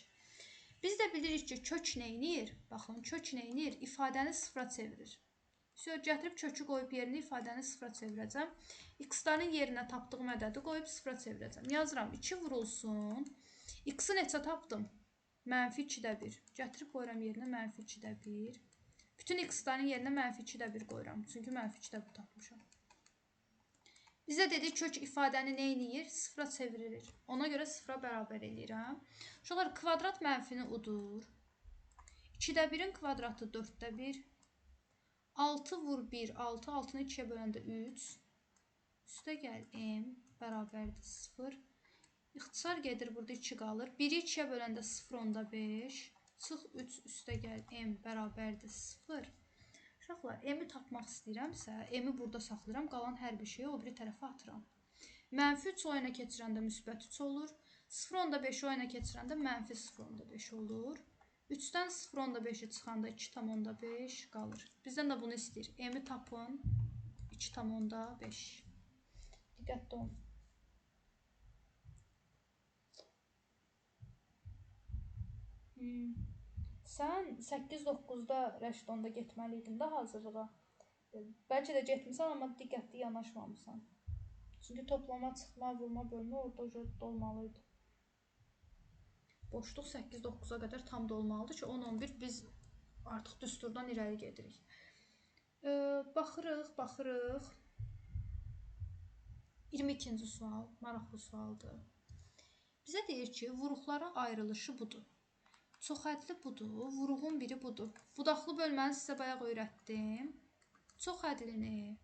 Biz də bilirik ki, kök nə eləyir? Baxın, kök nə eləyir? İfadəni sıfıra çevirir. Gətirib kökü qoyub yerinə ifadəni sıfıra çevirəcəm. X-ların yerinə tapdığım ədədi qoyub sıfıra çevirəcəm. Yazıram, 2 vurulsun. X-i neçə tapdım? Mənfi 2-də 1. Gətirib qoyuram yerinə mənfi 2-də 1. Bütün x-ların yerinə mənfi 2-də 1 qoyuram. Çünki mənfi 2-də 1 tapmışam. Bizə dedi kök ifadəni nə eləyir? Sıfıra çevrilir. Ona görə sıfıra bərabər eləyirəm. Uşaqlar, kvadrat mənfini udur. 2-də 1-in kvadratı 4-də 1. 6 vur 1, 6. 6-nı 2-yə böləndə 3. Üstə gəl m bərabərdir 0. İxtisar gedir, burada 2 qalır. 1-i 2-yə böləndə 0,5. Çıx 3 üstə gəl m bərabərdir 0. Uşaqlar, m-i tapmaq istəyirəmsə, m-i burada saxlayıram, qalan hər bir şeyi o biri tərəfə atıram. Mənfi 3 o yana keçirəndə müsbət 3 olur. 0,5 o yana keçirəndə mənfi 0,5 olur. 3-dən 0,5-i çıxanda 2,5 qalır. Bizdən də bunu istəyir. M-i tapın 2,5. Diqqətli olun. Sən 8-9-da Rəşid onda getməli idin də hazırlığa. Bəlkə də getmisən, amma diqqətli yanaşmamısan. Çünki toplama, çıxma, vurma, bölmə orada dolmalı idi. Boşluq 8-9-a qədər tam dolmalıdır ki, 10-11 biz artıq düsturdan irəli gedirik. Baxırıq, baxırıq. 22-ci sual, maraqlı sualdır. Bizə deyir ki, vuruqlara ayrılışı budur. Çoxhədli budur, vuruğun biri budur. Budaqlı bölməni sizə bayaq öyrətdim. Çox hədlini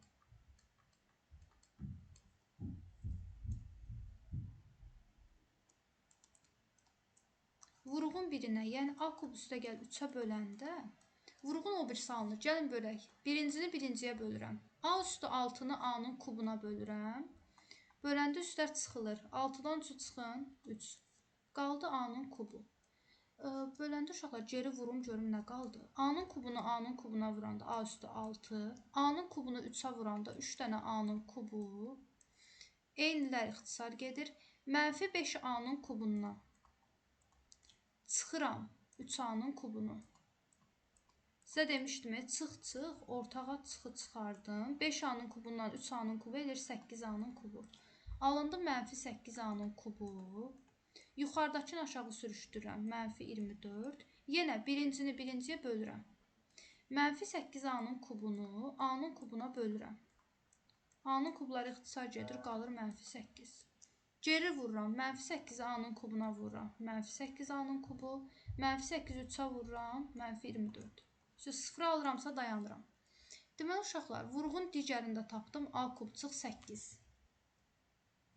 vuruğun birinə, yəni A kub üstə gəl 3-ə böləndə vuruğun o birisi alınır. Gəlin bölək. Birincini birinciyə bölürəm. A üstü 6-nı A-nın kubuna bölürəm. Böləndə üstlər çıxılır. 6-dan 3-ü çıxın, 3. Qaldı A-nın kubu. Böləndə uşaqlar geri vurum, görüm nə qaldı. A-nın kubunu A-nın kubuna vuranda A üstü 6. A-nın kubunu 3-ə vuranda 3 dənə A-nın kubu. Eynilər ixtisar gedir. Mənfi 5 A-nın kubundan çıxıram 3A-nın kubunu. Sizə demişdim, çıx, çıx, ortağa çıxı çıxardım. 5A-nın kubundan 3A-nın kubu eləyir 8A-nın kubu. Alındı mənfi 8A-nın kubu. Yuxarıdakını aşağı sürüşdürürəm. Mənfi 24. Yenə birincini birinciyə bölürəm. Mənfi 8A-nın kubunu A-nın kubuna bölürəm. A-nın kubları ixtisar gedir, qalır mənfi 8. Geri vururam. Mənfi 8-i A-nın kubuna vururam. Mənfi 8A-nın kubu. Mənfi 8-i 3-ə vururam. Mənfi 24. Sıfırı alıramsa dayanıram. Deməli, uşaqlar, vuruğun digərini də tapdım. A kub çıx 8.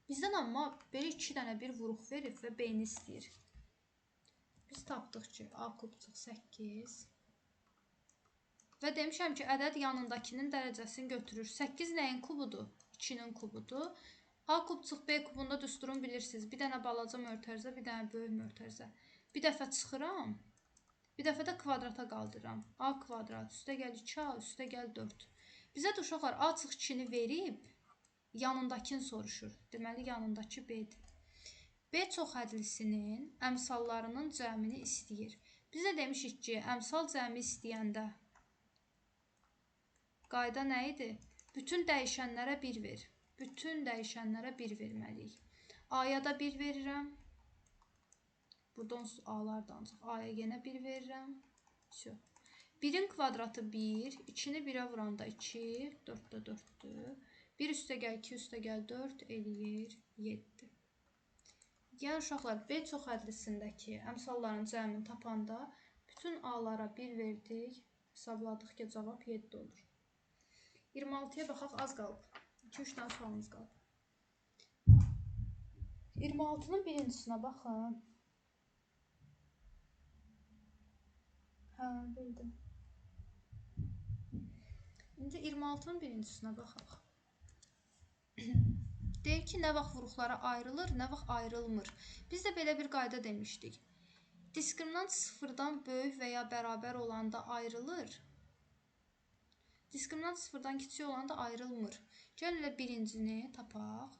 Bizdən amma belə 2 dənə bir vuruq verib və B-ni istəyir. Biz tapdıq ki, A kub çıx 8. Və demişəm ki, ədəd yanındakinin dərəcəsini götürür. 8 nəyin kubudur? 2-nin kubudur. A kub çıx B kubunda düsturun bilirsiniz. Bir dənə balaca mötərizə, bir dənə böyük mötərizə. Bir dəfə çıxıram, bir dəfə də kvadrata qaldırıram. A kvadrat, üstə gəl 2A, üstə gəl 4. Bizə də uşaqlar A çıx 2-ni verib, yanındakini soruşur. Deməli, yanındakı B-dir. B çox hədlisinin əmsallarının cəmini istəyir. Biz də demişik ki, əmsal cəmi istəyəndə qayda nə idi? Bütün dəyişənlərə 1 ver. Bütün dəyişənlərə 1 verməliyik. A-ya da 1 verirəm. Burada onsuz A-lar da ancaq. A-ya yenə 1 verirəm. 1-in kvadratı 1, 2-ni 1-ə vuranda 2, 4 də 4-dür. 1 üstə gəl, 2 üstə gəl, 4 eləyir 7. Yəni uşaqlar, B çox hədlisindəki əmsalların cəmini tapanda bütün A-lara 1 verdik, hesabladıq ki, cavab 7 olur. 26-ya baxaq, az qalıb. 2-3 dənə sualımız qalıb. 26-nın birincisinə baxın. Hə, bildim. İndi 26-nın birincisinə baxaq. Deyir ki, nə vaxt vuruqlara ayrılır, nə vaxt ayrılmır. Biz də belə bir qayda demişdik. Diskriminant sıfırdan böyük və ya bərabər olanda ayrılır. Diskriminant sıfırdan kiçik olanda ayrılmır. Gəl elə birincini tapaq.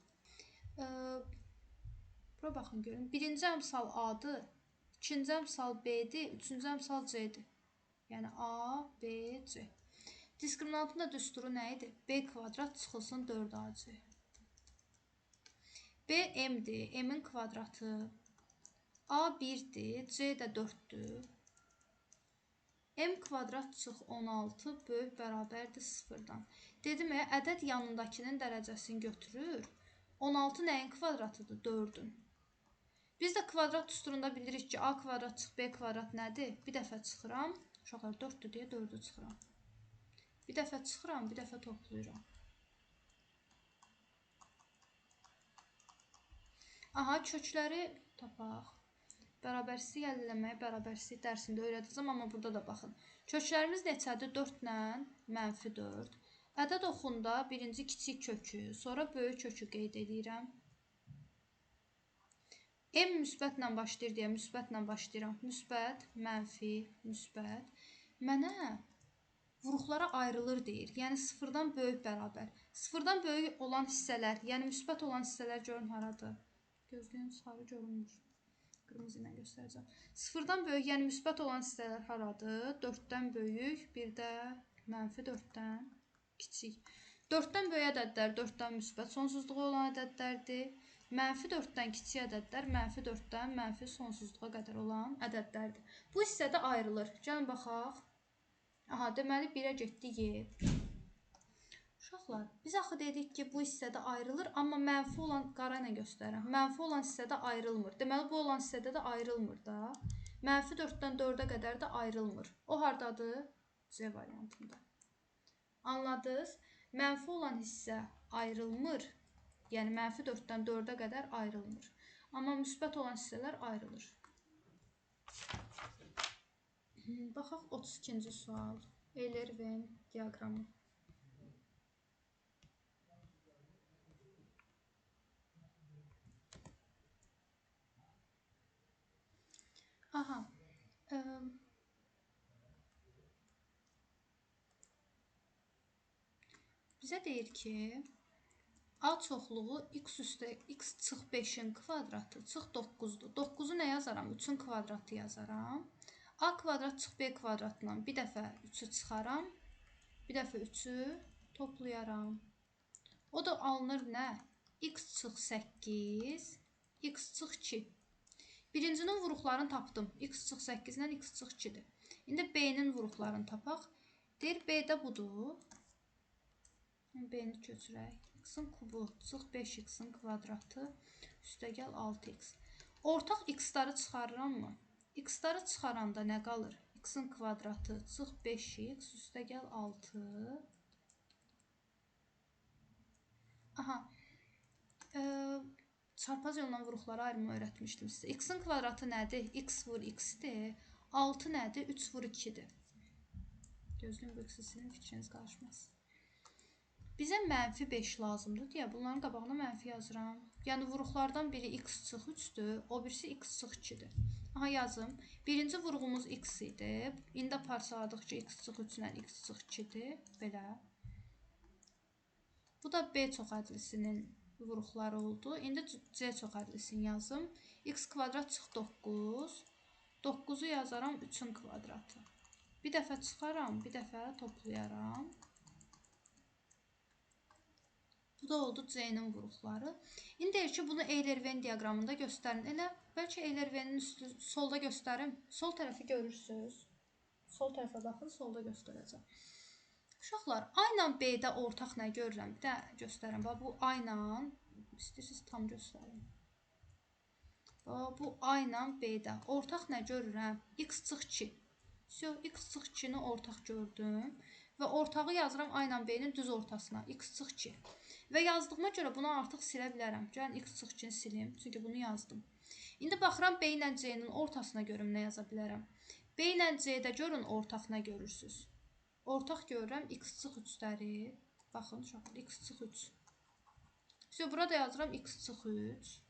Bura baxın görün. Birinci əmsal A-dır, ikinci əmsal B-dir, üçüncü əmsal C-dir. Yəni A, B, C. Diskriminantın da düsturu nə idi? B kvadrat çıxılsın 4AC. B M-dir, M-in kvadratı. A 1-dir, C də 4-dür. M kvadrat çıx 16 böyük bərabərdir 0-dan. Dedim, ədəd yanındakinin dərəcəsini götürür. 16 nəyin kvadratıdır? 4-ün. Biz də kvadrat düsturunda bilirik ki, A kvadrat çıx B kvadrat nədir? Bir dəfə çıxıram. Uşaqlar 4-dür deyə 4-ü çıxıram. Bir dəfə çıxıram, bir dəfə toplayıram. Aha, kökləri tapaq. Bərabərsizlik əldə eləməyi bərabərsizlik dərsində öyrədəcəm, amma burada da baxın. Köklərimiz neçədir? 4 ilə mənfi 4. Ədəd oxunda birinci kiçik kökü, sonra böyük kökü qeyd edirəm. M müsbətlə başlayır deyə müsbətlə başlayıram. Müsbət, mənfi, müsbət. Mənə vuruqlara ayrılır deyir. Yəni sıfırdan böyük bərabər. Sıfırdan böyük olan hissələr, yəni müsbət olan hissələr görün haradır? Gözlüyün sarı görünmür. Qırmızı ilə göstərəcəm. 0-dan böyük, yəni müsbət olan hissələr haradır? 4-dən böyük, bir də mənfi 4-dən kiçik. 4-dən böyük ədədlər 4-dən müsbət sonsuzluğa olan ədədlərdir. Mənfi 4-dən kiçik ədədlər mənfi 4-dən mənfi sonsuzluğa qədər olan ədədlərdir. Bu hissədə ayrılır. Gəlin baxaq. Aha, deməli 1-ə getdi Y. Uşaqlar, biz axı dedik ki, bu hissədə ayrılır, amma mənfi olan qara ilə göstərirəm. Mənfi olan hissədə ayrılmır. Deməli, bu olan hissədə də ayrılmır da. Mənfi 4-dən 4-ə qədər də ayrılmır. O hardadır? C variantında. Anladınız? Mənfi olan hissə ayrılmır. Yəni, mənfi 4-dən 4-ə qədər ayrılmır. Amma müsbət olan hissələr ayrılır. Baxaq 32-ci sual. Euler-Venn diaqramı. Aha. Bizə deyir ki, A çoxluğu x üstə x çıx 5-in kvadratı çıx 9-dur. 9-u nə yazaram? 3-ün kvadratı yazaram. A kvadrat çıx B kvadratından bir dəfə 3-ü çıxaram, bir dəfə 3-ü toplayaram. O da alınır nə? X çıx 8, x çıx 2. Birincinin vuruqlarını tapdım. X çıx 8 ilə x çıx 2-dir. İndi B-nin vuruqlarını tapaq. Deyir, B-də budur. B-ni köçürək. X-in kubu çıx 5x-in kvadratı üstəgəl 6x. Ortaq x-ları çıxarıram mı? X-ları çıxaranda nə qalır? X-in kvadratı çıx 5x üstəgəl 6. Aha. Çarpaz yolla vuruqları ayırma öyrətmişdim sizə. X-in kvadratı nədir? X vur x-dir. 6 nədir? 3 vur 2-dir. Gözlüyün bu x-i silin, fikriniz qarışmaz. Bizə mənfi 5 lazımdır deyə bunların qabağına mənfi yazıram. Yəni vuruqlardan biri x çıx 3-dür, o birisi x çıx 2-dir. Aha, yazım. Birinci vuruğumuz x idi. İndi parçaladıqca x çıx 3 ilə x çıx 2-dir. Belə. Bu da B çox ədlisinin vuruqları oldu. İndi C çox ədlisini yazım. X kvadrat çıx 9. 9-u yazaram 3-ün kvadratı. Bir dəfə çıxaram, bir dəfə toplayaram. Bu da oldu C-nin vuruqları. İndi deyir ki, bunu Euler-Venn diaqramında göstərin. Elə bəlkə Euler-Venn'in üstü solda göstərim. Sol tərəfi görürsünüz. Sol tərəfə baxın, solda göstərəcəm. Uşaqlar, A ilə B-də ortaq nə görürəm? Bir də göstərirəm. Bax, bu A ilə, istəyirsiniz tam göstərim. Bax, bu A ilə B-də ortaq nə görürəm? X çıx 2. X çıx 2-ni ortaq gördüm. Və ortağı yazıram A ilə B-nin düz ortasına. X çıx 2. Və yazdığıma görə bunu artıq silə bilərəm. Gəlin x çıx 2-ni silim, çünki bunu yazdım. İndi baxıram B ilə C-nin ortasına görüm nə yaza bilərəm. B ilə C-də görün ortaq nə görürsünüz. Ortaq görürəm x çıx 3-ləri. Baxın uşaqlar, x çıx 3. Şimdi burada yazıram x çıx 3.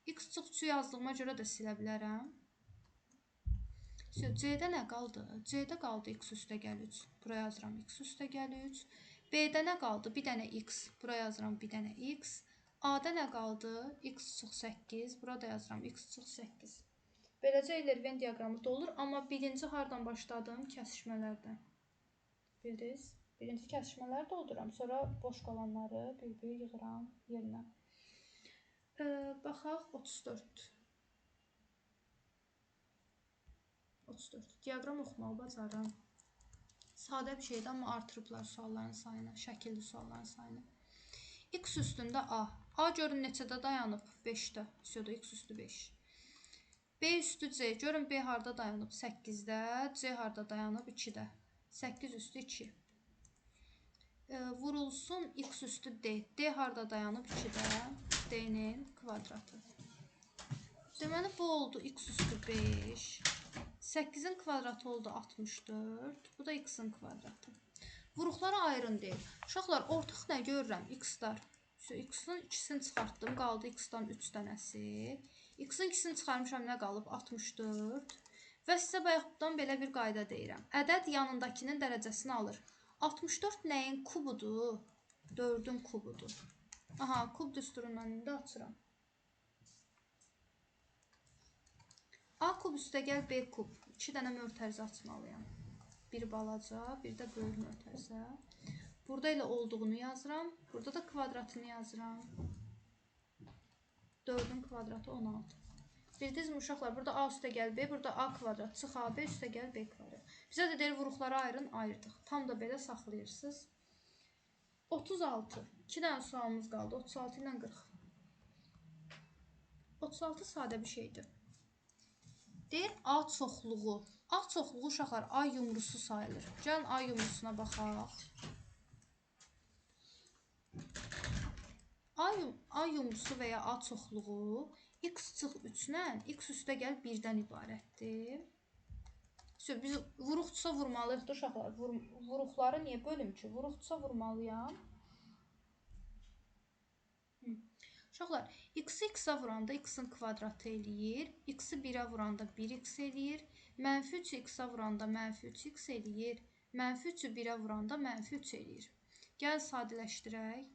X çıx 3-ü yazdığıma görə də silə bilərəm. C-də nə qaldı? C-də qaldı x üstə gəl 3. Buraya yazıram x üstə gəl 3. B-də nə qaldı? Bir dənə x. Buraya yazıram bir dənə x. A-da nə qaldı? X çıx 8. Burada yazıram x çıx 8. Beləcə Euler-Venn diaqramı dolur, amma birinci hardan başladım? Kəsişmələrdən. Bildiniz? Birinci kəsişmələri dolduram, sonra boş qalanları bir-bir yığıram yerinə. Baxaq 34. 34. Diaqram oxumağı bacarıram. Sadə bir şeydir, amma artırıblar sualların sayını, şəkilli sualların sayını. X üstündə A. A görün neçədə dayanıb? 5-də. Üstüdə x üstü 5. B üstü C. Görün B harda dayanıb? 8-də. C harda dayanıb? 2-də. 8 üstü 2. Vurulsun x üstü D. D harda dayanıb? 2-də. D-nin kvadratı. Deməli, bu oldu x üstü 5. 8-in kvadratı oldu 64. Bu da x-in kvadratı. Vuruqlara ayırın deyil. Uşaqlar, ortaq nə görürəm? X-lar. X-in ikisini çıxartdım. Qaldı x-dan 3 dənəsi. X-in ikisini çıxarmışam, nə qalıb? 64. Və sizə bayaqdan belə bir qayda deyirəm. Ədəd yanındakinin dərəcəsini alır. 64 nəyin kubudur? 4-ün kubudur. Aha, kub düsturundan indi açıram. A kub üstəgəl B kub. 2 dənə mötərizə açmalıyam. Bir balaca, bir də böyük mötərizə. Burada elə olduğunu yazıram. Burada da kvadratını yazıram. 4-ün kvadratı 16. Bildinizmi uşaqlar? Burada A üstəgəl B, burada A kvadrat çıx AB üstəgəl B kvadrat. Bizə də deyir vuruqları ayırın, ayırdıq. Tam da belə saxlayırsınız. 36. 2 dənə sualımız qaldı. 36 ilə 40. 36 sadə bir şeydir. Deyir A çoxluğu. A çoxluğu uşaqlar A yumrusu sayılır. Gəlin A yumrusuna baxaq. A yumrusu və ya A çoxluğu x çıx 3-lə x üstəgəl 1-dən ibarətdir. Biz vuruqdursa vurmalıyıq da uşaqlar. Vuruqları niyə bölüm ki? Vuruqdursa vurmalıyam. Uşaqlar, x-i x-a vuranda x-in kvadratı eləyir, x-i 1-ə vuranda 1x eləyir, mənfi 3-ü x-a vuranda mənfi 3x eləyir, mənfi 3-ü 1-ə vuranda mənfi 3 eləyir. Gəl sadələşdirək.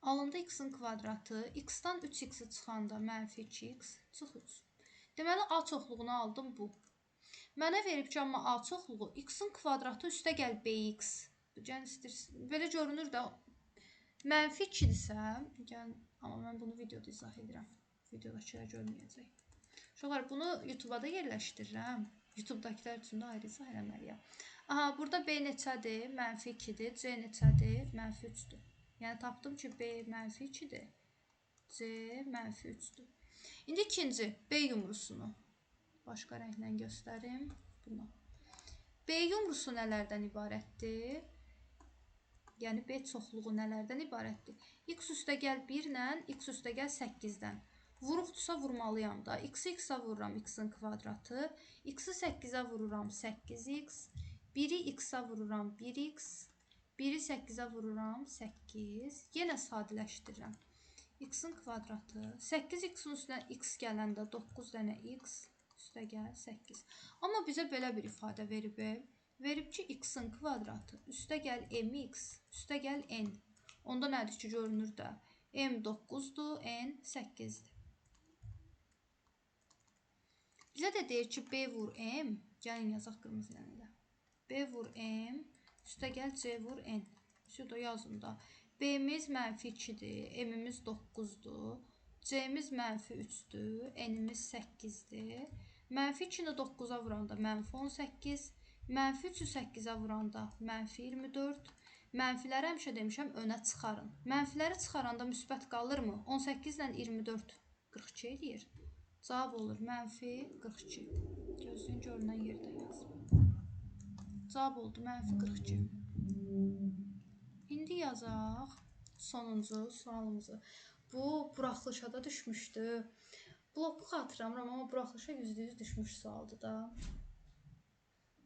Alındı x-in kvadratı, x-dan 3x-i çıxanda mənfi 2x, çıx 3. Deməli, A çoxluğunu aldım bu. Mənə verib ki, amma A çoxluğu x-in kvadratı üstə gəl bx. Belə görünür də, mənfi 2-dirsə, gəlin, amma mən bunu videoda izah edirəm. Videodakılar görməyəcək. Uşaqlar, bunu YouTube-a da yerləşdirirəm. YouTube-dakılar üçün də ayrı izah eləməliyəm. Aha, burada B neçədir? Mənfi 2-dir. C neçədir? Mənfi 3-dür. Yəni, tapdım ki, B mənfi 2-dir. C mənfi 3-dür. İndi ikinci B yumrusunu başqa rənglə göstərim. Bunu. B yumrusu nələrdən ibarətdir? Yəni, B çoxluğu nələrdən ibarətdir? X üstəgəl 1 ilə, x üstəgəl 8-dən. Vuruqdursa vurmalıyam da. X-i x-a vururam x-in kvadratı. X-i 8-ə vururam 8x. 1-i x-a vururam 1x. 1-i 8-ə vururam 8. Yenə sadələşdirirəm. X-in kvadratı. 8x-in üstünə x gələndə 9 dənə x üstəgəl 8. Amma bizə belə bir ifadə verib. Verib ki, x-in kvadratı üstəgəl mx üstəgəl n. Onda nədir ki, görünür də? M 9-dur, n 8-dir. Bizə də deyir ki, B vur M. Gəlin yazaq qırmızı ilə elə. B vur M üstəgəl C vur N. Şurada yazın da. B-miz mənfi 2-dir, M-imiz 9-dur, C-miz mənfi 3-dür, N-imiz 8-dir. Mənfi 2-ni 9-a vuranda mənfi 18, mənfi 3-ü 8-ə vuranda mənfi 24. Mənfiləri həmişə demişəm, önə çıxarın. Mənfiləri çıxaranda müsbət qalırmı? 18 ilə 24, 42 eləyir. Cavab olur mənfi 42. Gözlüyün görünən yerdə yazım. Cavab oldu mənfi 42. İndi yazaq sonuncu sualımızı. Bu, buraxılışa da düşmüşdü. Bloku xatırlamıram, amma buraxılışa %100 düşmüş sualdır da.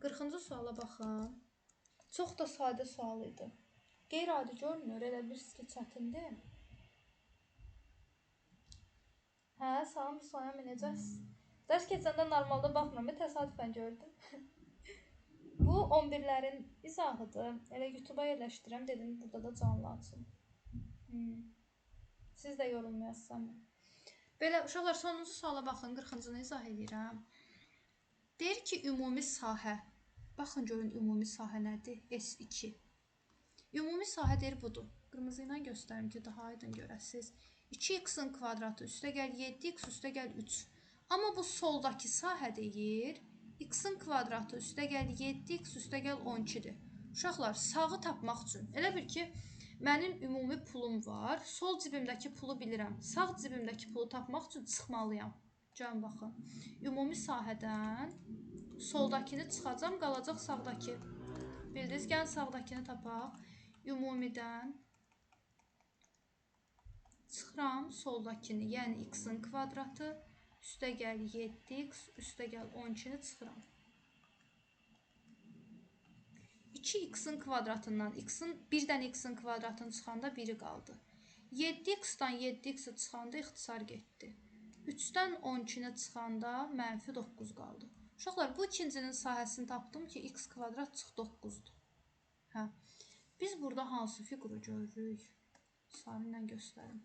40-cı suala baxın. Çox da sadə sual idi. Qeyri-adi görünür, elə bilirsiniz ki, çətindir. Hə, salam, Sonya, necəsiz? Dərs keçəndə normalda baxmıram, təsadüfən gördüm. Bu, 11-lərin izahıdır. Elə YouTube-a yerləşdirəm, dedim, burada da canlansın. Siz də yorulmayasınız. Belə, uşaqlar, sonuncu suala baxın, 40-cını izah edirəm. Deyir ki, ümumi sahə. Baxın, görün, ümumi sahə nədir? S2. Ümumi sahə deyir budur. Qırmızı ilə göstərim ki, daha aydın görəsiniz. 2x-in kvadratı üstəgəl 7x üstəgəl 3. Amma bu soldakı sahə deyir, x-in kvadratı üstəgəl 7x üstəgəl 12-dir. Uşaqlar, sağı tapmaq üçün, elə bil ki, mənim ümumi pulum var, sol cibimdəki pulu bilirəm, sağ cibimdəki pulu tapmaq üçün çıxmalıyam. Gəlin, baxın, ümumi sahədən soldakini çıxacam, qalacaq sağdakı. Bildiniz, gəlin sağdakini tapaq. Ümumidən çıxıram soldakini, yəni x-in kvadratı, üstəgəl 7x, üstəgəl 12-ni çıxıram. 2x-in kvadratından, bir dənə x-in kvadratını çıxanda 1-i qaldı. 7x-dan 7x-i çıxanda ixtisar getdi. 3-dən 12-ni çıxanda mənfi 9 qaldı. Uşaqlar, bu ikincinin sahəsini tapdım ki, x kvadrat çıx 9-dur. Hə. Biz burada hansı fiquru görürük? Sarı ilə göstərim.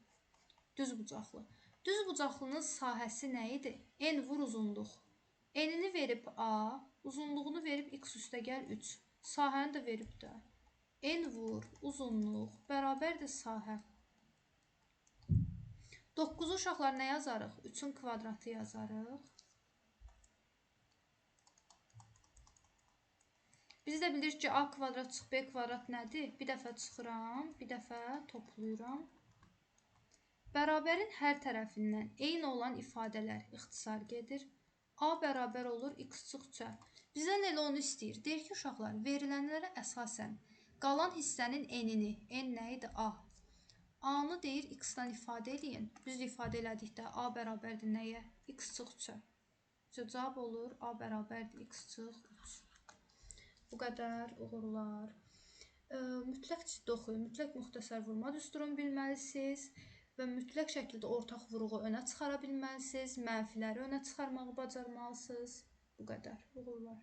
Düz bucaqlı. Düz bucaqlının sahəsi nə idi? N vur uzunluq. N-ini verib A, uzunluğunu verib x üstəgəl 3. Sahəni də verib də. N vur uzunluq bərabərdir sahə. 9-u uşaqlar nə yazarıq? 3-ün kvadratı yazarıq. Biz də bilirik ki, A kvadrat çıx B kvadrat nədir? Bir dəfə çıxıram, bir dəfə toplayıram. Bərabərin hər tərəfindən eyni olan ifadələr ixtisar gedir. A bərabər olur x çıx 3-ə. Bizdən elə onu istəyir. Deyir ki, uşaqlar, verilənlərə əsasən qalan hissənin n-ini, n nə idi? A. A-nı deyir x-dan ifadə eləyin. Biz ifadə elədikdə A bərabərdir nəyə? X çıx 3-ə. Cavab olur A bərabərdir x çıx 3. Bu qədər uğurlar. Mütləq ciddi oxuyun, mütləq müxtəsər vurma düsturunu bilməlisiniz və mütləq şəkildə ortaq vuruğu önə çıxara bilməlisiniz, mənfiləri önə çıxarmağı bacarmalısınız. Bu qədər uğurlar.